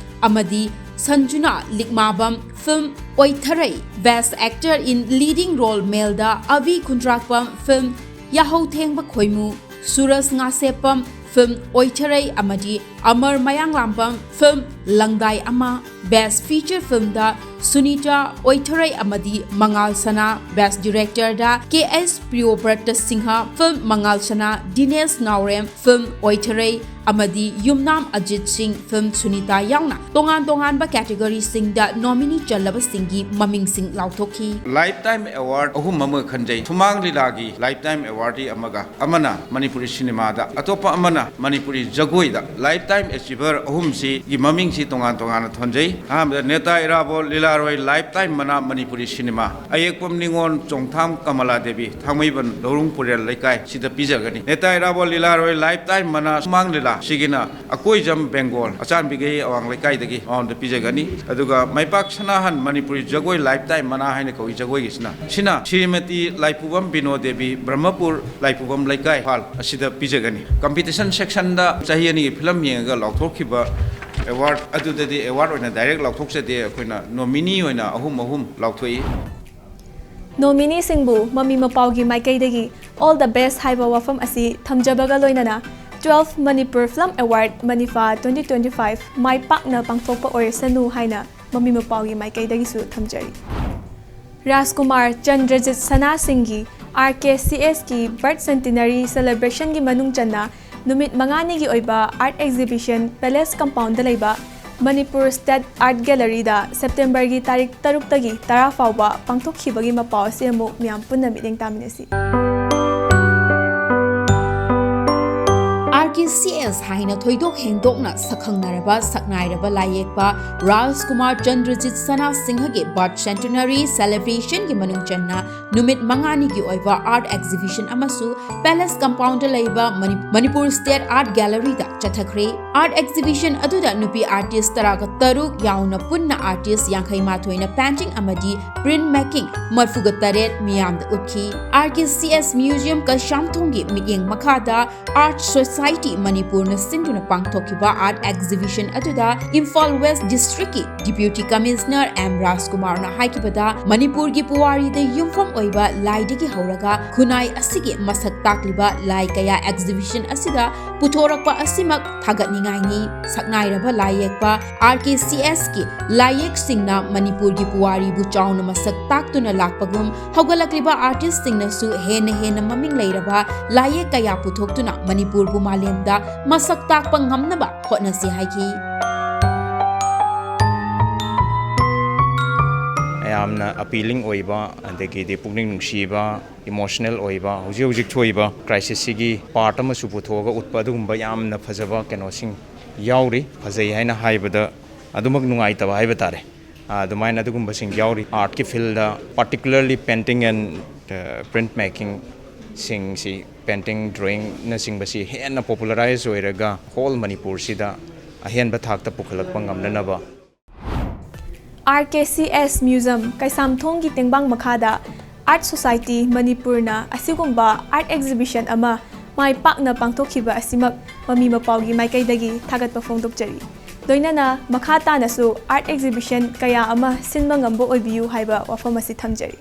ꯑꯃꯗꯤ ꯁꯟꯖꯨꯅꯥ ꯂꯤꯛꯃꯥꯕꯝ ꯐꯤꯜꯝ ꯑꯣꯏꯊꯔꯩ, Best Actor in Leading Role Maleꯗ ꯑꯚꯤ ꯈꯨꯟꯗ꯭ꯔꯥꯛꯄꯝ ꯐꯤꯜꯝ ꯌꯥꯍꯧ ꯊꯦꯡꯕ ꯈꯣꯏꯃꯨ, ꯁꯨꯔꯖ ꯉꯥꯁꯦꯞꯄꯝ ꯐꯤꯜꯝ ꯑꯣꯏꯊꯔꯩ ꯑꯃꯗꯤ ꯑꯃꯔ ꯃꯌꯥꯡꯂꯥꯝꯕꯝ ꯐꯤꯜꯝ ꯂꯪꯗꯥꯏ ꯑꯃ, Best Feature Filmꯗ ꯁꯨꯅꯤꯇꯥ ꯑꯣꯏꯊꯔꯩ ꯑꯃꯗꯤ ꯃꯉꯥꯜ ꯁꯅꯥ, Best Directorꯗ ꯀꯦ ꯑꯦꯁ ꯄ꯭ꯔꯤꯌꯣꯕ꯭ꯔꯇ ꯁꯤꯡꯍ ꯐꯤꯜꯝ ꯃꯉꯥꯜ ꯁꯅꯥ, ꯗꯤꯅꯦꯁ ꯅꯥꯎꯔꯦꯝ ꯐꯤꯜꯝ ꯑꯣꯏꯊꯔꯩ ꯑꯃꯗꯤ ꯌꯨꯝꯅꯥꯝ ꯑꯖꯤꯠ ꯁꯤꯡ ꯐꯤꯜꯝ ꯁꯨꯅꯤꯇꯥ ꯌꯥꯎꯅ ꯇꯣꯉꯥꯟ ꯇꯣꯉꯥꯟꯕ ꯀꯦꯇꯦꯒꯣꯔꯤꯁꯤꯡꯗ ꯅꯣꯃꯤꯅꯤ ꯆꯜꯂꯕꯁꯤꯡꯒꯤ ꯃꯃꯤꯡꯁꯤꯡ ꯂꯥꯎꯊꯣꯛꯈꯤ꯫ ꯂꯥꯏꯐꯇꯥꯏꯝ ꯑꯦꯋꯥꯔꯗ ꯑꯍꯨꯝ ꯑꯃ ꯈꯟꯖꯩ꯫ ꯁꯨꯃꯥꯡ ꯂꯤꯂꯥꯒꯤ ꯂꯥꯏꯐꯇꯥꯏꯝ ꯑꯦꯋꯥꯔꯗꯇꯤ ꯑꯃꯒ, ꯑꯃꯅ ꯃꯅꯤꯄꯨꯔꯤ ꯁꯤꯅꯦꯃꯥꯗ, ꯑꯇꯣꯞꯄ ꯑꯃꯅ ꯃꯅꯤꯄꯨꯔꯤ ꯖꯒꯣꯏꯗ꯫ ꯂꯥꯏꯐꯇꯥꯏꯝ ꯑꯦꯆꯤꯚꯔ ꯑꯍꯨꯝꯁꯤꯒꯤ ꯃꯃꯤꯡꯁꯤ ꯇꯣꯉꯥꯟ ꯇꯣꯉꯥꯟꯅ ꯊꯣꯟꯖꯩ꯫ ꯑꯍꯥꯟꯕꯗ ꯅꯦꯇꯥ ꯏꯔꯥꯕꯣꯠ ꯂꯤꯂꯥꯔꯣꯏ ꯂꯥꯏꯐꯇꯥꯏꯝ ꯃꯅꯥ ꯃꯅꯤꯄꯨꯔꯤ ꯁꯤꯅꯦꯃꯥ, ꯑꯌꯦꯛꯄꯝ ꯅꯤꯉꯣꯜ ꯆꯣꯡꯊꯥꯝ ꯀꯃꯂꯥ ꯗꯦꯕꯤ ꯊꯥꯡꯃꯩꯕꯟ ꯂꯧꯔꯨꯡ ꯄꯨꯔꯦꯜ ꯂꯩꯀꯥꯏ ꯁꯤꯗ ꯄꯤꯖꯒꯅꯤ꯫ ꯅꯦꯇꯥ ꯏꯔꯥꯕꯣꯠ ꯂꯤꯂꯥꯔꯣꯏ ꯂꯥꯏꯐꯇꯥꯏꯝ ꯃꯅꯥ ꯁꯨꯃꯥꯡ ꯂꯤꯂꯥ ꯁꯤꯒꯤꯅ ꯑꯀꯣꯏꯖꯝ ꯕꯦꯡꯒꯣꯜ ꯑꯆꯥꯟꯕꯤꯒꯩ ꯑꯋꯥꯡ ꯂꯩꯀꯥꯏꯗꯒꯤ ꯃꯉꯣꯟꯗ ꯄꯤꯖꯒꯅꯤ꯫ ꯑꯗꯨꯒ ꯃꯩꯄꯥꯛ ꯁꯅꯥꯍꯟ ꯃꯅꯤꯄꯨꯔꯤ ꯖꯒꯣꯏ ꯂꯥꯏꯐꯇꯥꯏꯝ ꯃꯅꯥ ꯍꯥꯏꯅ ꯀꯧꯏ ꯖꯒꯣꯏꯒꯤꯁꯤꯅ, ꯁꯤꯅ ꯁ꯭ꯔꯤꯃꯇꯤ ꯂꯥꯏꯄꯨꯕꯝ ꯕꯤꯅꯣ ꯗꯦꯕꯤ, ꯕ꯭ꯔꯍ꯭ꯃꯄꯨꯔ ꯂꯥꯏꯄꯨꯕꯝ ꯂꯩꯀꯥꯏ, ꯏꯝꯐꯥꯜ ꯑꯁꯤꯗ ꯄꯤꯖꯒꯅꯤ꯫ ꯀꯝꯄꯤꯇꯤꯁꯟ ꯁꯦꯛꯁꯟꯗ ꯆꯍꯤ ꯑꯅꯤꯒꯤ ꯐꯤꯂꯝ ꯌꯦꯡꯉꯒ ꯂꯥꯎꯊꯣꯛꯈꯤꯕ ꯑꯦꯋꯥꯔꯗ ꯑꯗꯨꯗꯗꯤ ꯑꯦꯋꯥꯔꯗ ꯑꯣꯏꯅ ꯗꯥꯏꯔꯦꯛ ꯂꯥꯎꯊꯣꯛꯆꯗꯦ, ꯑꯩꯈꯣꯏꯅ ꯅꯣꯃꯤꯅꯤ ꯑꯣꯏꯅ ꯑꯍꯨꯝ ꯑꯍꯨꯝ ꯂꯥꯎꯊꯣꯛꯏ꯫ ꯅꯣꯃꯤꯅꯤꯁꯤꯡꯕꯨ ꯃꯃꯤ ꯃꯄꯥꯎꯒꯤ ꯃꯥꯏꯀꯩꯗꯒꯤ all the best ꯍꯥꯏꯕ ꯋꯥꯐꯝ ꯑꯁꯤ ꯊꯝꯖꯕꯒ ꯂꯣꯏꯅꯅ, twelve Manipur film award Manifa twenty twenty five ꯃꯥꯏ ꯄꯥꯛꯅ ꯄꯥꯡꯊꯣꯛꯄ ꯑꯣꯏꯔꯁꯅꯨ ꯍꯥꯏꯅ ꯃꯃꯤ ꯃꯄꯥꯎꯒꯤ ꯃꯥꯏꯀꯩꯗꯒꯤꯁꯨ ꯊꯝꯖꯔꯤ꯫ ꯔꯥꯖꯀꯨꯃꯥꯔ ꯆꯟꯗ꯭ꯔꯖꯤꯠ ꯁꯅꯥꯁꯤꯡꯒꯤ R K C ꯑꯦꯁꯀꯤ birth centenary ꯁꯦꯂꯦꯕ꯭ꯔꯦꯁꯟꯒꯤ ꯃꯅꯨꯡ ꯆꯟꯅ ꯅꯨꯃꯤꯠ ꯃꯉꯥꯅꯤꯒꯤ ꯑꯣꯏꯕ art exhibition Palace Compoundꯗ ꯂꯩꯕ ꯃꯅꯤꯄꯨꯔ State Art Galleryꯗ Septemberꯒꯤ ꯇꯥꯔꯤꯛ ꯇꯔꯨꯛꯇꯒꯤ ꯇꯔꯥ ꯐꯥꯎꯕ ꯄꯥꯡꯊꯣꯛꯈꯤꯕꯒꯤ ꯃꯄꯥꯎ ꯑꯁꯤ ꯑꯃꯨꯛ ꯃꯌꯥꯝ ꯄꯨꯟꯅ ꯃꯤꯠꯌꯦꯡ ꯇꯥꯃꯤꯟꯅꯁꯤ꯫ ꯑꯥꯔ ꯀꯦ ꯁꯤ ꯑꯦꯁ ꯍꯥꯏꯅ ꯊꯣꯏꯗꯣꯛ ꯍꯦꯟꯗꯣꯛꯅ ꯁꯛꯈꯪꯅꯔꯕ ꯁꯛꯅꯥꯏꯔꯕ ꯂꯥꯏꯌꯦꯛꯄ ꯔꯥꯖꯀꯨꯃꯥꯔ ꯆꯟꯗ꯭ꯔꯖꯤꯠ ꯁꯅꯥ ꯁꯤꯡꯍꯒꯤ birth centenaryꯒꯤ celebrationꯒꯤ ꯃꯅꯨꯡ ꯆꯟꯅ ꯅꯨꯃꯤꯠ ꯃꯉꯥꯅꯤꯒꯤ ꯑꯣꯏꯕ art exhibition ꯑꯃꯁꯨ Palace Compoundꯗ ꯂꯩꯕ ꯃꯅꯤ-, ꯃꯅꯤꯄꯨꯔ State Art Galleryꯗ ꯆꯠꯊꯈ꯭ꯔꯦ꯫ Art exhibition ꯑꯗꯨꯗ ꯅꯨꯄꯤ artist ꯇꯔꯥꯒ ꯇꯔꯨꯛ ꯌꯥꯎꯅ ꯄꯨꯟꯅ artist ꯌꯥꯡꯈꯩ ꯃꯥꯊꯣꯏꯅ painting ꯑꯃꯗꯤ print making ꯃꯔꯐꯨꯒ ꯇꯔꯦꯠ ꯃꯤꯌꯥꯝꯗ ꯎꯠꯈꯤ꯫ R K C S Museum ꯀꯩꯁꯥꯝꯊꯣꯡꯒꯤ ꯃꯤꯠꯌꯦꯡ ꯃꯈꯥꯗ Art Society ꯃꯅꯤꯄꯨꯔꯅ ꯁꯤꯟꯗꯨꯅ ꯄꯥꯡꯊꯣꯛꯈꯤꯕ art exhibition ꯑꯗꯨꯗ ꯏꯝꯐꯥꯜ West Districtꯀꯤ Deputy Commissioner ꯑꯦꯝ ꯔꯥꯖꯀꯨꯃꯥꯔꯅ ꯍꯥꯏꯈꯤꯕꯗ, ꯃꯅꯤꯄꯨꯔꯒꯤ ꯄꯨꯋꯥꯔꯤꯗ ꯌꯨꯝꯐꯝ ꯑꯣꯏꯕ ꯂꯥꯏꯗꯒꯤ ꯍꯧꯔꯒ ꯈꯨꯟꯅꯥꯏ ꯑꯁꯤꯒꯤ ꯃꯁꯛ ꯇꯥꯛꯂꯤꯕ ꯂꯥꯏ ꯀꯌꯥ exhibition ꯑꯁꯤꯗ ꯄꯨꯊꯣꯔꯛꯄ ꯑꯁꯤꯃꯛ ꯊꯥꯒꯠꯅꯤꯡꯉꯥꯏꯅꯤ꯫ ꯁꯛꯅꯥꯏꯔꯕ ꯂꯥꯏꯌꯦꯛꯄ ꯑꯥꯔ ꯀꯦ ꯁꯤ ꯑꯦꯁꯀꯤ ꯂꯥꯏꯌꯦꯛꯁꯤꯡꯅ ꯃꯅꯤꯄꯨꯔꯒꯤ ꯄꯨꯋꯥꯔꯤꯕꯨ ꯆꯥꯎꯅ ꯃꯁꯛ ꯇꯥꯛꯇꯨꯅ ꯂꯥꯛꯄꯒꯨꯝ, ꯍꯧꯒꯠꯂꯛꯂꯤꯕ artistꯁꯤꯡꯅꯁꯨ ꯍꯦꯟꯅ ꯍꯦꯟꯅ ꯃꯃꯤꯡ ꯂꯩꯔꯕ ꯂꯥꯏꯌꯦꯛ ꯀꯌꯥ ꯄꯨꯊꯣꯛꯇꯨꯅ ꯃꯅꯤꯄꯨꯔꯕꯨ ꯃꯥꯂꯦꯝꯗ ꯃꯁꯛ ꯇꯥꯛꯄ ꯉꯝꯅꯕ ꯍꯣꯠꯅꯁꯤ ꯍꯥꯏꯈꯤ꯫ ꯌꯥꯝꯅ appealing ꯑꯣꯏꯕ, ꯑꯗꯒꯤꯗꯤ ꯄꯨꯛꯅꯤꯡ ꯅꯨꯡꯁꯤꯕ, emotional ꯑꯣꯏꯕ, ꯍꯧꯖꯤꯛ ꯍꯧꯖꯤꯛ ꯊꯣꯛꯏꯕ crisisꯁꯤꯒꯤ part ꯑꯃꯁꯨ ꯄꯨꯊꯣꯛꯑꯒ ꯎꯠꯄ, ꯑꯗꯨꯒꯨꯝꯕ ꯌꯥꯝꯅ ꯐꯖꯕ ꯀꯩꯅꯣꯁꯤꯡ ꯌꯥꯎꯔꯤ꯫ ꯐꯖꯩ ꯍꯥꯏꯅ ꯍꯥꯏꯕꯗ ꯑꯗꯨꯃꯛ ꯅꯨꯡꯉꯥꯏꯇꯕ ꯍꯥꯏꯕ ꯇꯥꯔꯦ꯫ ꯑꯗꯨꯃꯥꯏꯅ ꯑꯗꯨꯒꯨꯝꯕꯁꯤꯡ ꯌꯥꯎꯔꯤ꯫ Artꯀꯤ fieldꯇ, particularly painting and, uh, print makingꯁꯤꯡꯁꯤ, painting, drawingꯅꯆꯤꯡꯕꯁꯤ ꯍꯦꯟꯅ popularise ꯑꯣꯏꯔꯒ whole ꯃꯅꯤꯄꯨꯔꯁꯤꯗ ꯑꯍꯦꯟꯕ ꯊꯥꯛꯇ ꯄꯨꯈꯠꯂꯛꯄ ꯉꯝꯅꯅꯕ꯫ R K C S Museum ꯀꯩꯁꯥꯝꯊꯣꯡꯒꯤ ꯇꯦꯡꯕꯥꯡ ꯃꯈꯥꯗ Art Society ꯃꯅꯤꯄꯨꯔꯅ ꯑꯁꯤꯒꯨꯝꯕ art exhibition ꯑꯃ ꯃꯥꯏ ꯄꯥꯛꯅ ꯄꯥꯡꯊꯣꯛꯈꯤꯕ ꯑꯁꯤꯃꯛ ꯃꯃꯤ ꯃꯄꯥꯎꯒꯤ ꯃꯥꯏꯀꯩꯗꯒꯤ ꯊꯥꯒꯠꯄ ꯐꯣꯡꯗꯣꯛꯆꯔꯤ꯫ ꯂꯣꯏꯅꯅ ꯃꯈꯥ ꯇꯥꯅꯁꯨ art exhibition ꯀꯌꯥ ꯑꯃ ꯁꯤꯟꯕ ꯉꯝꯕ ꯑꯣꯏꯕꯤꯌꯨ ꯍꯥꯏꯕ ꯋꯥꯐꯝ ꯑꯁꯤ ꯊꯝꯖꯔꯤ꯫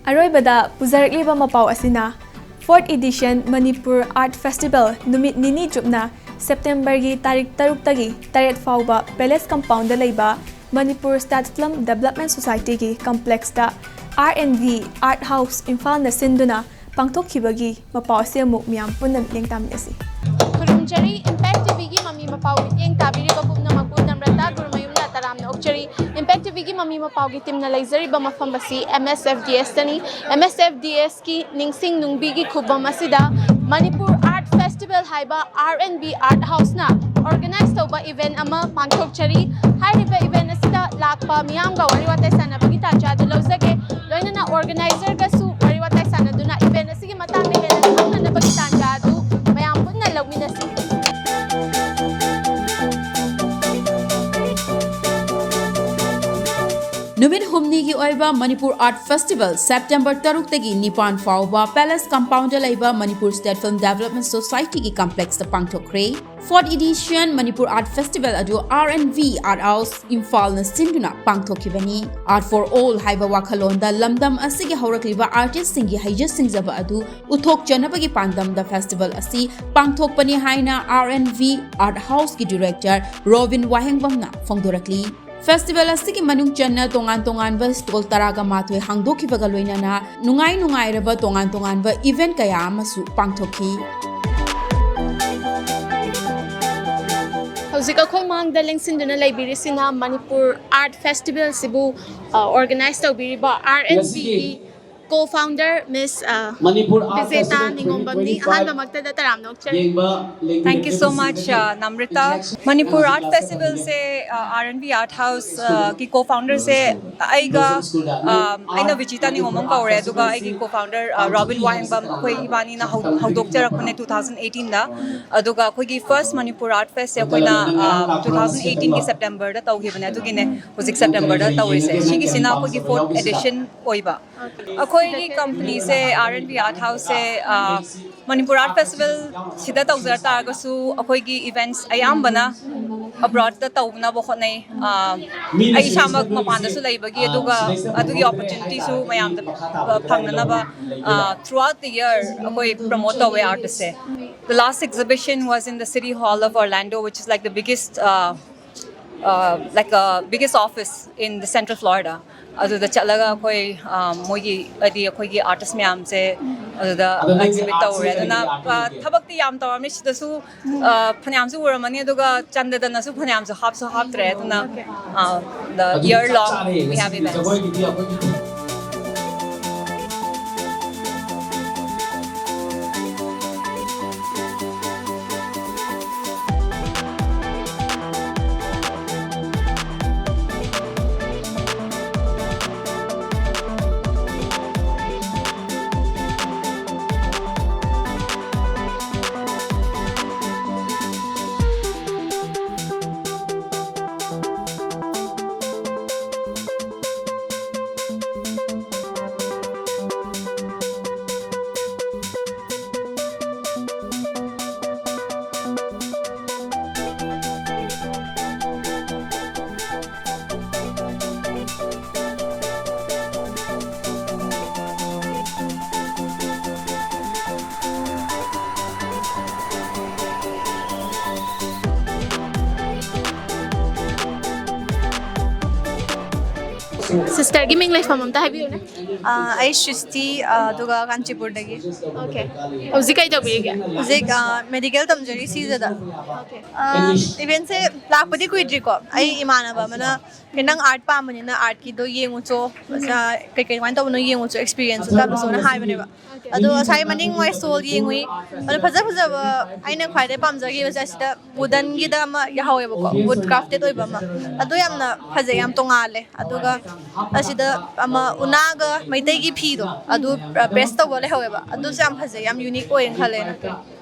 ꯑꯔꯣꯏꯕꯗ ꯄꯨꯖꯔꯛꯂꯤꯕ ꯃꯄꯥꯎ ꯑꯁꯤꯅ fourth edition Manipur Art Festival ꯅꯨꯃꯤꯠ ꯅꯤꯅꯤ ꯆꯨꯞꯅ Septemberꯒꯤ ꯇꯥꯔꯤꯛ ꯇꯔꯨꯛꯇꯒꯤ ꯇꯔꯦꯠ ꯐꯥꯎꯕ Palace Compoundꯗ ꯂꯩꯕ Manipur State Film Development Societyꯒꯤ complexꯇ R and V Art House ꯏꯝꯐꯥꯜꯅ ꯁꯤꯟꯗꯨꯅ ꯄꯥꯡꯊꯣꯛꯈꯤꯕꯒꯤ ꯃꯄꯥꯎ ꯑꯁꯤ ꯑꯃꯨꯛ ꯃꯤꯌꯥꯝ ꯄꯨꯟꯅ ꯃꯤꯠꯌꯦꯡ ꯇꯥꯃꯤꯟꯅꯁꯤ꯫ ꯈꯨꯔꯨꯝꯖꯔꯤ꯫ Impact TVꯒꯤ ꯃꯃꯤ ꯃꯄꯥꯎ ꯃꯤꯠꯌꯦꯡ ꯇꯥꯕꯤꯔꯤꯕ ꯄꯨꯝꯅꯃꯛꯄꯨ ꯅꯝꯔꯇꯥ ꯒꯨꯔꯨꯃꯌꯨꯝꯅ ꯇꯔꯥꯝꯅ ꯑꯣꯛꯆꯔꯤ꯫ Impact TVꯒꯤ ꯃꯃꯤ ꯃꯄꯥꯎꯒꯤ ꯇꯤꯝꯅ ꯂꯩꯖꯔꯤꯕ ꯃꯐꯝ ꯑꯁꯤ MSFDSꯇꯅꯤ꯫ MSFDSꯀꯤ ꯅꯤꯡꯁꯤꯡ ꯅꯨꯡꯕꯤꯒꯤ ꯈꯨꯕꯝ ꯑꯁꯤꯗ ꯃꯅꯤꯄꯨꯔ Art Festival ꯍꯥꯏꯕ R and B Art Houseꯅ organize ꯇꯧꯕ event ꯑꯃ ꯄꯥꯡꯊꯣꯛꯆꯔꯤ꯫ ꯍꯥꯏꯔꯤꯕ event ꯑꯁꯤꯗ ꯂꯥꯛꯄ ꯃꯤꯌꯥꯝꯒ ꯋꯥꯔꯤ ꯋꯥꯇꯥꯏ ꯁꯥꯟꯅꯕꯒꯤ ꯇꯥꯟꯖꯥ ꯑꯗꯨ ꯂꯧꯖꯒꯦ꯫ ꯂꯣꯏꯅꯅ organizerꯒꯁꯨ ꯋꯥꯔꯤ ꯋꯥꯇꯥꯏ ꯁꯥꯟꯅꯗꯨꯅ event ꯑꯁꯤꯒꯤ ꯃꯇꯥꯡꯗ ꯍꯦꯟꯅ ꯈꯪꯅꯅꯕꯒꯤ ꯇꯥꯟꯖꯥ ꯑꯗꯨ ꯃꯌꯥꯝ ꯄꯨꯟꯅ ꯂꯧꯃꯤꯟꯅꯁꯤ꯫ ꯅꯨꯃꯤꯠ ꯍꯨꯝꯅꯤꯒꯤ ꯑꯣꯏꯕ ꯃꯅꯤꯄꯨꯔ Art Festival September ꯇꯔꯨꯛꯇꯒꯤ ꯅꯤꯄꯥꯟ ꯐꯥꯎꯕ Palace Compoundꯗ ꯂꯩꯕ Manipur State Film Development Societyꯒꯤ complexꯇ ꯄꯥꯡꯊꯣꯛꯈ꯭ꯔꯦ꯫ Fourth edition Manipur Art Festival ꯑꯗꯨ R and V Art House ꯏꯝꯐꯥꯜꯅ ꯁꯤꯟꯗꯨꯅ ꯄꯥꯡꯊꯣꯛꯈꯤꯕꯅꯤ꯫ Art for All ꯍꯥꯏꯕ ꯋꯥꯈꯜꯂꯣꯟꯗ ꯂꯝꯗꯝ ꯑꯁꯤꯒꯤ ꯍꯧꯔꯛꯂꯤꯕ artistꯁꯤꯡꯒꯤ ꯍꯩꯖ ꯁꯤꯡꯖꯕ ꯑꯗꯨ ꯎꯠꯊꯣꯛꯆꯅꯕꯒꯤ ꯄꯥꯟꯗꯝꯗ festival ꯑꯁꯤ ꯄꯥꯡꯊꯣꯛꯄꯅꯤ ꯍꯥꯏꯅ R and V Art Houseꯀꯤ director ꯔꯣꯕꯤꯟ ꯋꯥꯍꯦꯡꯕꯝꯅ ꯐꯣꯡꯗꯣꯔꯛꯂꯤ꯫ Festival ꯑꯁꯤꯒꯤ ꯃꯅꯨꯡ ꯆꯟꯅ ꯇꯣꯉꯥꯟ ꯇꯣꯉꯥꯟꯕ stall ꯇꯔꯥꯒ ꯃꯥꯊꯣꯏ ꯍꯥꯡꯗꯣꯛꯈꯤꯕꯒ ꯂꯣꯏꯅꯅ ꯅꯨꯡꯉꯥꯏ ꯅꯨꯡꯉꯥꯏꯔꯕ ꯇꯣꯉꯥꯟ ꯇꯣꯉꯥꯟꯕ event ꯀꯌꯥ ꯑꯃꯁꯨ ꯄꯥꯡꯊꯣꯛꯈꯤ꯫ ꯍꯧꯖꯤꯛ ꯑꯩꯈꯣꯏ ꯃꯥꯡꯗ ꯂꯦꯡꯁꯤꯟꯗꯨꯅ ꯂꯩꯕꯤꯔꯤꯁꯤꯅ ꯃꯅꯤꯄꯨꯔ Art Festivalꯁꯤꯕꯨ, ꯑ, organize ꯇꯧꯕꯤꯔꯤꯕ R and Vꯒꯤ co-founder Miss, ꯑ, Manipur Art ꯕꯤꯖꯦꯇꯥ Festival ꯅꯤꯉꯣꯝꯕꯝꯅꯤ꯫ twenty twenty-five ꯑꯍꯥꯟꯕꯃꯛꯇꯗ ꯇꯔꯥꯝꯅ ꯑꯣꯛꯆꯔꯤ꯫ ꯌꯦꯡꯕ ꯂꯦꯡꯕꯤꯔꯒꯦ꯫ Thank you so much, ꯁꯤꯗꯒꯤ ꯑ, ꯅꯝꯔꯤꯇꯥ꯫ ꯃꯅꯤꯄꯨꯔ Art Festivalꯁꯦ, ꯑ, R and V Art Houseꯀꯤ co-founderꯁꯦ ꯑꯩꯒ, ꯑ, ꯑꯩꯅ ꯕꯤꯖꯦꯇꯥ ꯅꯤꯉꯣꯝꯕꯝ ꯀꯧꯔꯦ, ꯑꯗꯨꯒ ꯑꯩꯒꯤ co-founder, ꯑ, ꯔꯣꯕꯤꯟ ꯋꯥꯍꯦꯡꯕꯝ, ꯑꯩꯈꯣꯏ ꯏꯕꯥꯅꯤꯅ ꯍꯧ-, ꯍꯧꯗꯣꯛꯆꯔꯛꯄꯅꯦ two thousand eighteenꯗ꯫ ꯑꯗꯨꯒ ꯑꯩꯈꯣꯏꯒꯤ first ꯃꯅꯤꯄꯨꯔ Art Festꯁꯦ ꯑꯩꯈꯣꯏꯅ, ꯑ, two thousand eighteenꯒꯤ Septemberꯗ ꯇꯧꯈꯤꯕꯅꯦ, ꯑꯗꯨꯒꯤꯅꯦ ꯍꯧꯖꯤꯛ Septemberꯗ ꯇꯧꯔꯤꯁꯦ꯫ ꯁꯤꯒꯤꯁꯤꯅ ꯑꯩꯈꯣꯏꯒꯤ fourth edition ꯑꯣꯏꯕ꯫ ꯑꯩꯈꯣꯏꯒꯤ companyꯁꯦ R and V Art Houseꯁꯦ, ꯑ, ꯃꯅꯤꯄꯨꯔ Art Festivalꯁꯤꯗ ꯇꯧꯖ ꯇꯥꯔꯒꯁꯨ ꯑꯩꯈꯣꯏꯒꯤ events ꯑꯌꯥꯝꯕꯅ abroadꯇ ꯇꯧꯅꯕ ꯍꯣꯠꯅꯩ꯫ ꯑ, ꯑꯩ ꯏꯁꯥꯃꯛ ꯃꯄꯥꯟꯗꯁꯨ ꯂꯩꯕꯒꯤ, ꯑꯗꯨꯒ ꯑꯗꯨꯒꯤ opportunityꯁꯨ ꯃꯌꯥꯝꯗ, ꯑ, ꯐꯪꯅꯅꯕ, ꯑ, throughout the year ꯑꯩꯈꯣꯏ promote ꯇꯧꯋꯦ artꯁꯦ꯫ The last exhibition was in the City Hall of Orlando, which is like the biggest, uh, uh, like a biggest office in the Central Florida. ꯑꯗꯨꯗ ꯆꯠꯂꯒ ꯑꯩꯈꯣꯏ, ꯑ, ꯃꯣꯏꯒꯤ, ꯍꯥꯏꯗꯤ ꯑꯩꯈꯣꯏꯒꯤ ꯑꯥꯔꯇꯤꯁ ꯃꯌꯥꯝꯁꯦ ꯑꯗꯨꯗ ꯑꯦꯛꯖꯤꯕꯤꯠ ꯇꯧꯔꯦ꯫ ꯑꯗꯨꯅ, ꯑ, ꯊꯕꯛꯇꯤ ꯌꯥꯝ ꯇꯧꯔꯝꯃꯤ ꯁꯤꯗꯁꯨ, ꯑ, ꯐꯅꯌꯥꯝꯁꯨ ꯎꯔꯝꯃꯅꯤ, ꯑꯗꯨꯒ ꯆꯟꯗꯗꯅꯁꯨ ꯐꯅꯌꯥꯝꯁꯨ ꯍꯥꯞꯁꯨ ꯍꯥꯞꯇ꯭ꯔꯦ꯫ ꯑꯗꯨꯅ, ꯑ, the year long we have events. ꯁꯤꯁꯇꯔꯒꯤ ꯃꯤꯡ ꯂꯩꯐꯝ ꯑꯝꯇ ꯍꯥꯏꯕꯤꯌꯨꯅꯦ꯫ ꯑꯥ, ꯑꯩ ꯁ꯭ꯔꯤꯁꯇꯤ, ꯑꯥ, ꯑꯗꯨꯒ ꯀꯥꯟꯆꯤꯄꯨꯔꯗꯒꯤ꯫ ꯑꯣꯀꯦ꯫ ꯍꯧꯖꯤꯛ ꯀꯩ ꯇꯧꯕꯤꯔꯤꯒꯦ? ꯍꯧꯖꯤꯛ, ꯑꯥ, ꯃꯦꯗꯤꯀꯦꯜ ꯇꯝꯖꯔꯤ ꯁꯤꯖꯗ꯫ ꯑꯣꯀꯦ꯫ ꯑꯥ, ꯏꯚꯦꯟꯁꯦ ꯂꯥꯛꯄꯗꯤ ꯀꯨꯏꯗ꯭ꯔꯤꯀꯣ꯫ ꯑꯩ ꯏꯃꯥꯟꯅꯕ ꯑꯃꯅ, "ꯅꯪ ꯑꯥꯔꯠ ꯄꯥꯝꯕꯅꯤꯅ ꯑꯥꯔꯠꯀꯤꯗꯣ ꯌꯦꯡꯉꯨꯆꯣ, ꯑꯥ, ꯀꯩꯀꯩ ꯀꯃꯥꯏꯅ ꯇꯧꯕꯅꯣ ꯌꯦꯡꯉꯨꯆꯣ, ꯑꯦꯛꯁꯄꯤꯔꯤꯌꯦꯟꯁꯁꯨ ꯆꯠꯂꯨꯆꯣꯅ" ꯍꯥꯏꯕꯅꯦꯕ꯫ ꯑꯗꯣ ꯉꯁꯥꯏ ꯃꯅꯤꯡ ꯋꯥꯏ ꯁ꯭ꯇꯣꯜ ꯌꯦꯡꯉꯨꯏ꯫ ꯑꯗꯣ ꯐꯖ ꯐꯖꯕ, ꯑꯩꯅ ꯈ꯭ꯋꯥꯏꯗꯩ ꯄꯥꯝꯖꯈꯤꯕꯁꯦ ꯑꯁꯤꯗ ꯋꯨꯗꯟꯒꯤꯗ ꯑꯃ ꯌꯥꯍꯧꯋꯦꯕꯀꯣ, ꯋꯨꯗ ꯀ꯭ꯔꯥꯐꯇꯦꯠ ꯑꯣꯏꯕ ꯑꯃ꯫ ꯑꯗꯨ ꯌꯥꯝꯅ ꯐꯖꯩ, ꯌꯥꯝ ꯇꯣꯉꯥꯜꯂꯦ꯫ ꯑꯗꯨꯒ ꯑꯁꯤꯗ ꯑꯃ ꯎꯅꯥꯒ ꯃꯩꯇꯩꯒꯤ ꯐꯤꯗꯣ, ꯑꯗꯨ ꯄ꯭ꯔꯦꯁ ꯇꯧꯕ ꯂꯩꯍꯧꯋꯦꯕ꯫ ꯑꯗꯨꯁꯨ ꯌꯥꯝ ꯐꯖꯩ, ꯌꯥꯝ ꯌꯨꯅꯤꯛ ꯑꯣꯏꯌꯦꯅ ꯈꯜꯂꯦ ꯑꯩꯅ꯫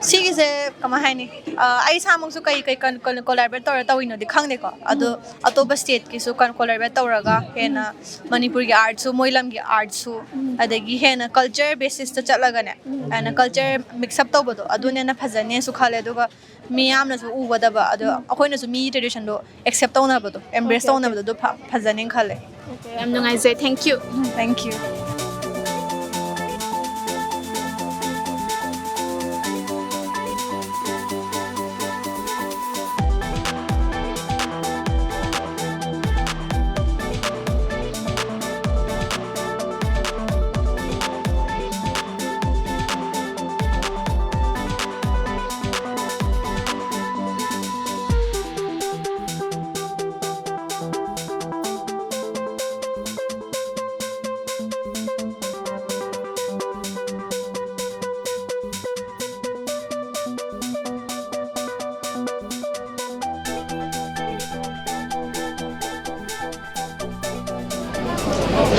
ꯁꯤꯒꯤꯁꯦ ꯀꯃꯥꯏ ꯍꯥꯏꯅꯤ? ꯑ, ꯑꯩ ꯏꯁꯥꯃꯛꯁꯨ ꯀꯩ, ꯀꯩ ꯀꯟ-, ꯀꯟ-, ꯀꯣꯂꯥꯕꯔꯦꯠ ꯇꯧꯔ ꯇꯧꯔꯤꯅꯣꯗꯤ ꯈꯪꯗꯦꯀꯣ꯫ ꯑꯗꯣ ꯑꯇꯣꯞꯄ ꯁ꯭ꯇꯦꯠꯀꯤꯁꯨ ꯀꯟ-, ꯀꯣꯂꯥꯕꯔꯦꯠ ꯇꯧꯔꯒ ꯍꯦꯟꯅ ꯃꯅꯤꯄꯨꯔꯒꯤ ꯑꯥꯔꯠꯁꯨ, ꯃꯣꯏ ꯂꯝꯒꯤ ꯑꯥꯔꯠꯁꯨ, ꯑꯗꯒꯤ ꯍꯦꯟꯅ ꯀꯜꯆꯔ ꯕꯦꯁꯤꯁꯇ ꯆꯠꯂꯒꯅꯦ, ꯍꯦꯟꯅ ꯀꯜꯆꯔ ꯃꯤꯛꯁ ꯑꯞ ꯇꯧꯕꯗꯣ, ꯑꯗꯨꯅ ꯍꯦꯟꯅ ꯐꯖꯅꯦꯁꯨ ꯈꯜꯂꯦ꯫ ꯑꯗꯨꯒ ꯃꯤꯌꯥꯝꯅꯁꯨ ꯎꯒꯗꯕ, ꯑꯗꯣ ꯑꯩꯈꯣꯏꯅꯁꯨ ꯃꯤ ꯇ꯭ꯔꯦꯗꯤꯁꯟꯗꯣ ꯑꯦꯛꯁꯦꯞ ꯇꯧꯅꯕꯗꯣ, ꯑꯦꯝꯕ꯭ꯔꯦꯁ Okay, okay. ꯇꯧꯅꯕꯗꯣ, ꯑꯗꯨ ꯐ-, ꯐꯖꯅꯦꯅ ꯈꯜꯂꯦ꯫ Okay, ꯌꯥꯝ ꯅꯨꯡꯉꯥꯏꯖꯩ꯫ Thank you. Thank you.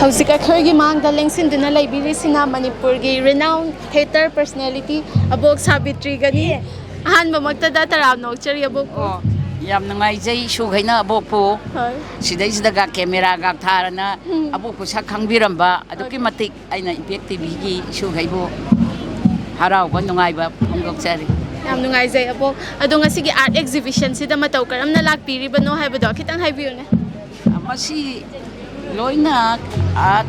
ꯍꯧꯖꯤꯛ ꯑꯩꯈꯣꯏꯒꯤ ꯃꯥꯡꯗ ꯂꯦꯡꯁꯤꯟꯗꯨꯅ ꯂꯩꯕꯤꯔꯤꯁꯤꯅ ꯃꯅꯤꯄꯨꯔꯒꯤ renowned theatre personality ꯑꯕꯣꯛ ꯁꯥꯕꯤꯇ꯭ꯔꯤꯒꯅꯤ꯫ ꯑꯍꯥꯟꯕꯃꯛꯇꯗ ꯇꯔꯥꯝꯅ ꯑꯣꯛꯆꯔꯤ ꯑꯕꯣꯛꯄꯨ꯫ ꯑꯣ, ꯌꯥꯝ ꯅꯨꯡꯉꯥꯏꯖꯩ ꯏꯁꯨꯈꯩꯅ ꯑꯕꯣꯛꯄꯨ ꯍꯣꯏ꯫ ꯁꯤꯗꯩꯁꯤꯗꯒ ꯀꯦꯃꯦꯔꯥꯒ ꯊꯥꯔꯅ ꯎꯝ꯫ ꯑꯕꯣꯛꯄꯨ ꯁꯛ ꯈꯪꯕꯤꯔꯝꯕ ꯑꯗꯨꯛꯀꯤ ꯍꯣꯏ꯫ ꯃꯇꯤꯛ ꯑꯩꯅ ꯏꯝꯄꯦꯛ ꯇꯤꯚꯤꯒꯤ ꯏꯁꯨꯈꯩꯕꯨ ꯍꯔꯥꯎꯕ ꯅꯨꯡꯉꯥꯏꯕ ꯐꯣꯡꯗꯣꯛꯆꯔꯤ꯫ ꯌꯥꯝ ꯅꯨꯡꯉꯥꯏꯖꯩ ꯑꯕꯣꯛ꯫ ꯑꯗꯣ ꯉꯁꯤꯒꯤ art exhibition ꯁꯤꯗ ꯃꯇꯧ ꯀꯔꯝꯅ ꯂꯥꯛꯄꯤꯔꯤꯕꯅꯣ ꯍꯥꯏꯕꯗꯣ ꯈꯤꯇꯪ ꯍꯥꯏꯕꯤꯌꯨꯅꯦ꯫ ꯃꯁꯤ ꯂꯣꯏꯅ art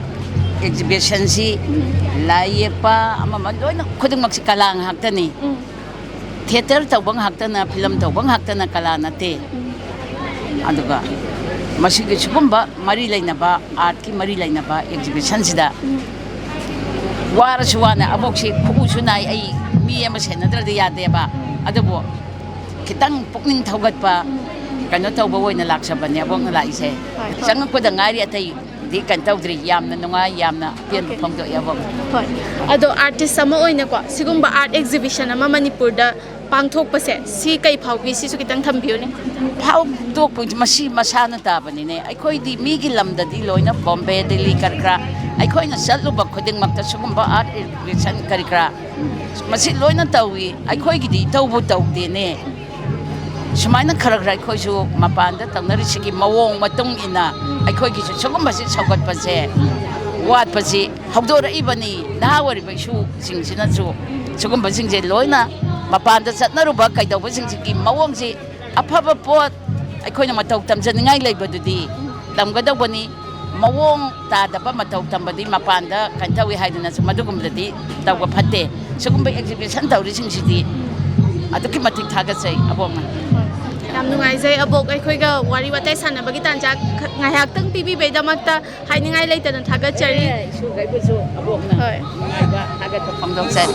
exhibition ꯁꯤ ꯂꯥꯏ ꯌꯦꯛꯄ ꯑꯃ ꯑꯃ ꯂꯣꯏꯅ ꯈꯨꯗꯤꯡꯃꯛꯁꯤ ꯀꯂꯥ ꯉꯥꯛꯇꯅꯤ꯫ ꯎꯝ꯫ Theatre ꯇꯧꯕ ꯉꯥꯛꯇꯅ, film ꯇꯧꯕ ꯉꯥꯛꯇꯅ ꯀꯂꯥ ꯅꯠꯇꯦ꯫ ꯎꯝ꯫ ꯑꯗꯨꯒ ꯃꯁꯤꯒꯤ ꯁꯤꯒꯨꯝꯕ ꯃꯔꯤ ꯂꯩꯅꯕ, art ꯀꯤ ꯃꯔꯤ ꯂꯩꯅꯕ exhibition ꯁꯤꯗ ꯎꯝ꯫ ꯋꯥꯔꯁꯨ ꯋꯥꯅ ꯑꯕꯣꯛꯁꯤ ꯈꯨꯎꯁꯨ ꯅꯥꯏ, ꯑꯩ ꯃꯤ ꯑꯃ ꯁꯦꯟꯅꯗ꯭ꯔꯗꯤ ꯌꯥꯗꯦꯕ꯫ ꯎꯝ꯫ ꯑꯗꯨꯕꯨ ꯈꯤꯇꯪ ꯄꯨꯛꯅꯤꯡ ꯊꯧꯒꯠꯄ ꯎꯝ꯫ ꯀꯩꯅꯣ ꯇꯧꯕ ꯑꯣꯏꯅ ꯂꯥꯛꯆꯕꯅꯦ ꯑꯕꯣꯛꯅ ꯂꯥꯛꯏꯁꯦ꯫ ꯍꯣꯏ꯫ ꯆꯪꯉꯛꯄꯗ ꯉꯥꯏꯔꯤ, ꯑꯇꯩꯗꯤ ꯀꯩꯅꯣ ꯇꯧꯗ꯭ꯔꯤ꯫ ꯌꯥꯝꯅ ꯅꯨꯡꯉꯥꯏ, ꯌꯥꯝꯅ ꯑꯄꯦꯟꯕ ꯑꯣꯀꯦ꯫ ꯐꯣꯡꯗꯣꯛꯑꯦ ꯑꯕꯣꯛ꯫ ꯍꯣꯏ꯫ ꯑꯗꯣ artist ꯑꯃ ꯑꯣꯏꯅꯀꯣ ꯁꯤꯒꯨꯝꯕ art exhibition ꯑꯃ ꯃꯅꯤꯄꯨꯔꯗ ꯄꯥꯡꯊꯣꯛꯄꯁꯦ ꯁꯤ ꯀꯩ ꯐꯥꯎꯕꯤ, ꯁꯤꯁꯨ ꯈꯤꯇꯪ ꯊꯝꯕꯤꯌꯨꯅꯦ꯫ ꯐꯥꯎꯗꯣꯛꯄ ꯃꯁꯤ ꯃꯁꯥꯅ ꯇꯥꯕꯅꯤꯅꯦ꯫ ꯑꯩꯈꯣꯏꯗꯤ ꯃꯤꯒꯤ ꯂꯝꯗꯗꯤ ꯂꯣꯏꯅ ꯕꯣꯝꯕꯦ, ꯗꯤꯜꯂꯤ ꯀꯔꯤ ꯀꯔꯥ ꯑꯩꯈꯣꯏꯅ ꯆꯠꯂꯨꯕ ꯈꯨꯗꯤꯡꯃꯛꯇ ꯁꯤꯒꯨꯝꯕ art exhibition ꯀꯔꯤ ꯀꯔꯥ ꯃꯁꯤ ꯂꯣꯏꯅ ꯇꯧꯏ꯫ ꯑꯩꯈꯣꯏꯒꯤꯗꯤ ꯏꯇꯧꯕꯨ ꯇꯧꯗꯦꯅꯦ꯫ ꯁꯨꯃꯥꯏꯅ ꯈꯔ ꯈꯔ ꯑꯩꯈꯣꯏꯁꯨ ꯃꯄꯥꯟꯗ ꯇꯧꯅꯔꯤꯁꯤꯒꯤ ꯃꯑꯣꯡ ꯃꯇꯨꯡ ꯏꯟꯅ ꯑꯩꯈꯣꯏꯒꯤꯁꯨ ꯁꯤꯒꯨꯝꯕꯁꯤ ꯁꯧꯒꯠꯄꯁꯦ ꯋꯥꯠꯄꯁꯤ ꯍꯧꯗꯣꯔꯛꯏꯕꯅꯤ꯫ ꯅꯍꯥ ꯑꯣꯏꯔꯤꯕ ꯏꯁꯨꯁꯤꯡꯁꯤꯅꯁꯨ ꯁꯤꯒꯨꯝꯕꯁꯤꯡꯁꯦ ꯂꯣꯏꯅ ꯃꯄꯥꯟꯗ ꯆꯠꯅꯔꯨꯕ ꯀꯩꯗꯧꯕꯁꯤꯡꯁꯤꯒꯤ ꯃꯑꯣꯡꯁꯤ ꯑꯐꯕ ꯄꯣꯠ ꯑꯩꯈꯣꯏꯅ ꯃꯇꯧ ꯇꯝꯖꯅꯤꯡꯉꯥꯏ ꯂꯩꯕꯗꯨꯗꯤ ꯇꯝꯒꯗꯧꯕꯅꯤ꯫ ꯃꯑꯣꯡ ꯇꯥꯗꯕ ꯃꯇꯧ ꯇꯝꯕꯗꯤ ꯃꯄꯥꯟꯗ ꯀꯩꯅꯣ ꯇꯧꯏ ꯍꯥꯏꯗꯨꯅꯁꯨ ꯃꯗꯨꯒꯨꯝꯕꯗꯗꯤ ꯇꯧꯕ ꯐꯠꯇꯦ꯫ ꯁꯤꯒꯨꯝꯕ exhibition ꯇꯧꯔꯤꯁꯤꯡꯁꯤꯗꯤ ꯑꯗꯨꯛꯀꯤ ꯃꯇꯤꯛ ꯊꯥꯒꯠꯆꯩ ꯑꯕꯣꯛꯅ꯫ ꯌꯥꯝ ꯅꯨꯡꯉꯥꯏꯖꯩ ꯑꯕꯣꯛ, ꯑꯩꯈꯣꯏꯒ ꯋꯥꯔꯤ ꯋꯥꯇꯥꯏ ꯁꯥꯟꯅꯕꯒꯤ ꯇꯥꯟꯖꯥ ꯈ-, ꯉꯥꯏꯍꯥꯛꯇꯪ ꯄꯤꯕꯤꯕꯩꯗꯃꯛꯇ ꯍꯥꯏꯅꯤꯡꯉꯥꯏ ꯂꯩꯇꯅ ꯊꯥꯒꯠꯆꯔꯤ꯫ ꯑꯦ, ꯏꯁꯨꯈꯩꯕꯨꯁꯨ ꯑꯕꯣꯛꯅ ꯍꯣꯏ꯫ ꯅꯨꯡꯉꯥꯏꯕ ꯊꯥꯒꯠꯄ ꯐꯣꯡꯗꯣꯛꯆꯔꯤ꯫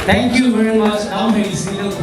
Thank you very much. How many single?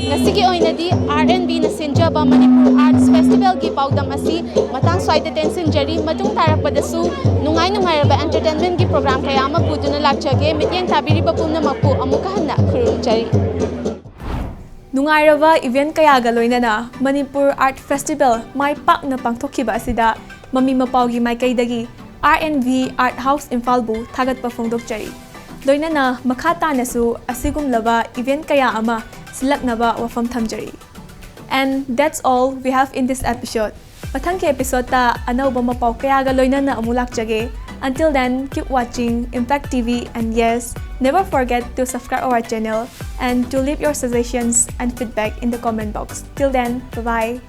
ꯉꯁꯤꯒꯤ ꯑꯣꯏꯅꯗꯤ ꯑꯥꯔ ꯑꯦꯟ ꯕꯤꯅ ꯁꯤꯟꯖꯕ ꯃꯅꯤꯄꯨꯔ ꯑꯥꯔꯠꯁ ꯐꯦꯁꯇꯤꯚꯦꯜꯒꯤ ꯄꯥꯎꯗꯝ ꯑꯁꯤ ꯃꯇꯥꯡ ꯁ꯭ꯋꯥꯏꯗ ꯇꯦꯟꯁꯤꯟꯖꯔꯤ꯫ ꯃꯇꯨꯡ ꯇꯥꯔꯛꯄꯗꯁꯨ ꯅꯨꯡꯉꯥꯏ ꯅꯨꯡꯉꯥꯏꯔꯕ ꯑꯦꯟꯇꯔꯇꯦꯟꯃꯦꯟꯒꯤ ꯄ꯭ꯔꯣꯒ꯭ꯔꯥꯝ ꯀꯌꯥ ꯑꯃ ꯄꯨꯗꯨꯅ ꯂꯥꯛꯆꯒꯦ꯫ ꯃꯤꯠꯌꯦꯡ ꯇꯥꯕꯤꯔꯤꯕ ꯄꯨꯝꯅꯃꯛꯄꯨ ꯑꯃꯨꯛꯀ ꯍꯟꯅ ꯈꯨꯔꯨꯝꯖꯔꯤ꯫ ꯅꯨꯡꯉꯥꯏꯔꯕ ꯏꯚꯦꯟꯠ ꯀꯌꯥꯒ ꯂꯣꯏꯅꯅ ꯃꯅꯤꯄꯨꯔ ꯑꯥꯔꯠ ꯐꯦꯁꯇꯤꯚꯦꯜ ꯃꯥꯏ ꯄꯥꯛꯅ ꯄꯥꯡꯊꯣꯛꯈꯤꯕ ꯑꯁꯤꯗ ꯃꯃꯤ ꯃꯄꯥꯎꯒꯤ ꯃꯥꯏꯀꯩꯗꯒꯤ R and V art house ꯏꯝꯐꯥꯜꯕꯨ ꯊꯥꯒꯠꯄ ꯐꯣꯡꯗꯣꯛꯆꯔꯤ꯫ ꯂꯣꯏꯅꯅ ꯃꯈꯥ ꯇꯥꯅꯁꯨ ꯑꯁꯤꯒꯨꯝꯂꯕ ꯏꯚꯦꯟꯠ ꯀꯌꯥ ꯑꯃ ꯁꯤꯜꯂꯛꯅꯕ ꯋꯥꯐꯝ ꯊꯝꯖꯔꯤ꯫ And that's all we have in this episode. ꯃꯊꯪꯒꯤ ꯑꯦꯄꯤꯁꯣꯗꯇ ꯑꯅꯧꯕ ꯃꯄꯥꯎ ꯀꯌꯥꯒ ꯂꯣꯏꯅꯅ ꯑꯃꯨꯛ ꯂꯥꯛꯆꯒꯦ꯫ Until then, keep watching Impact T V, and yes, never forget to subscribe our channel and to leave your suggestions and feedback in the comment box. Till then, bye-bye.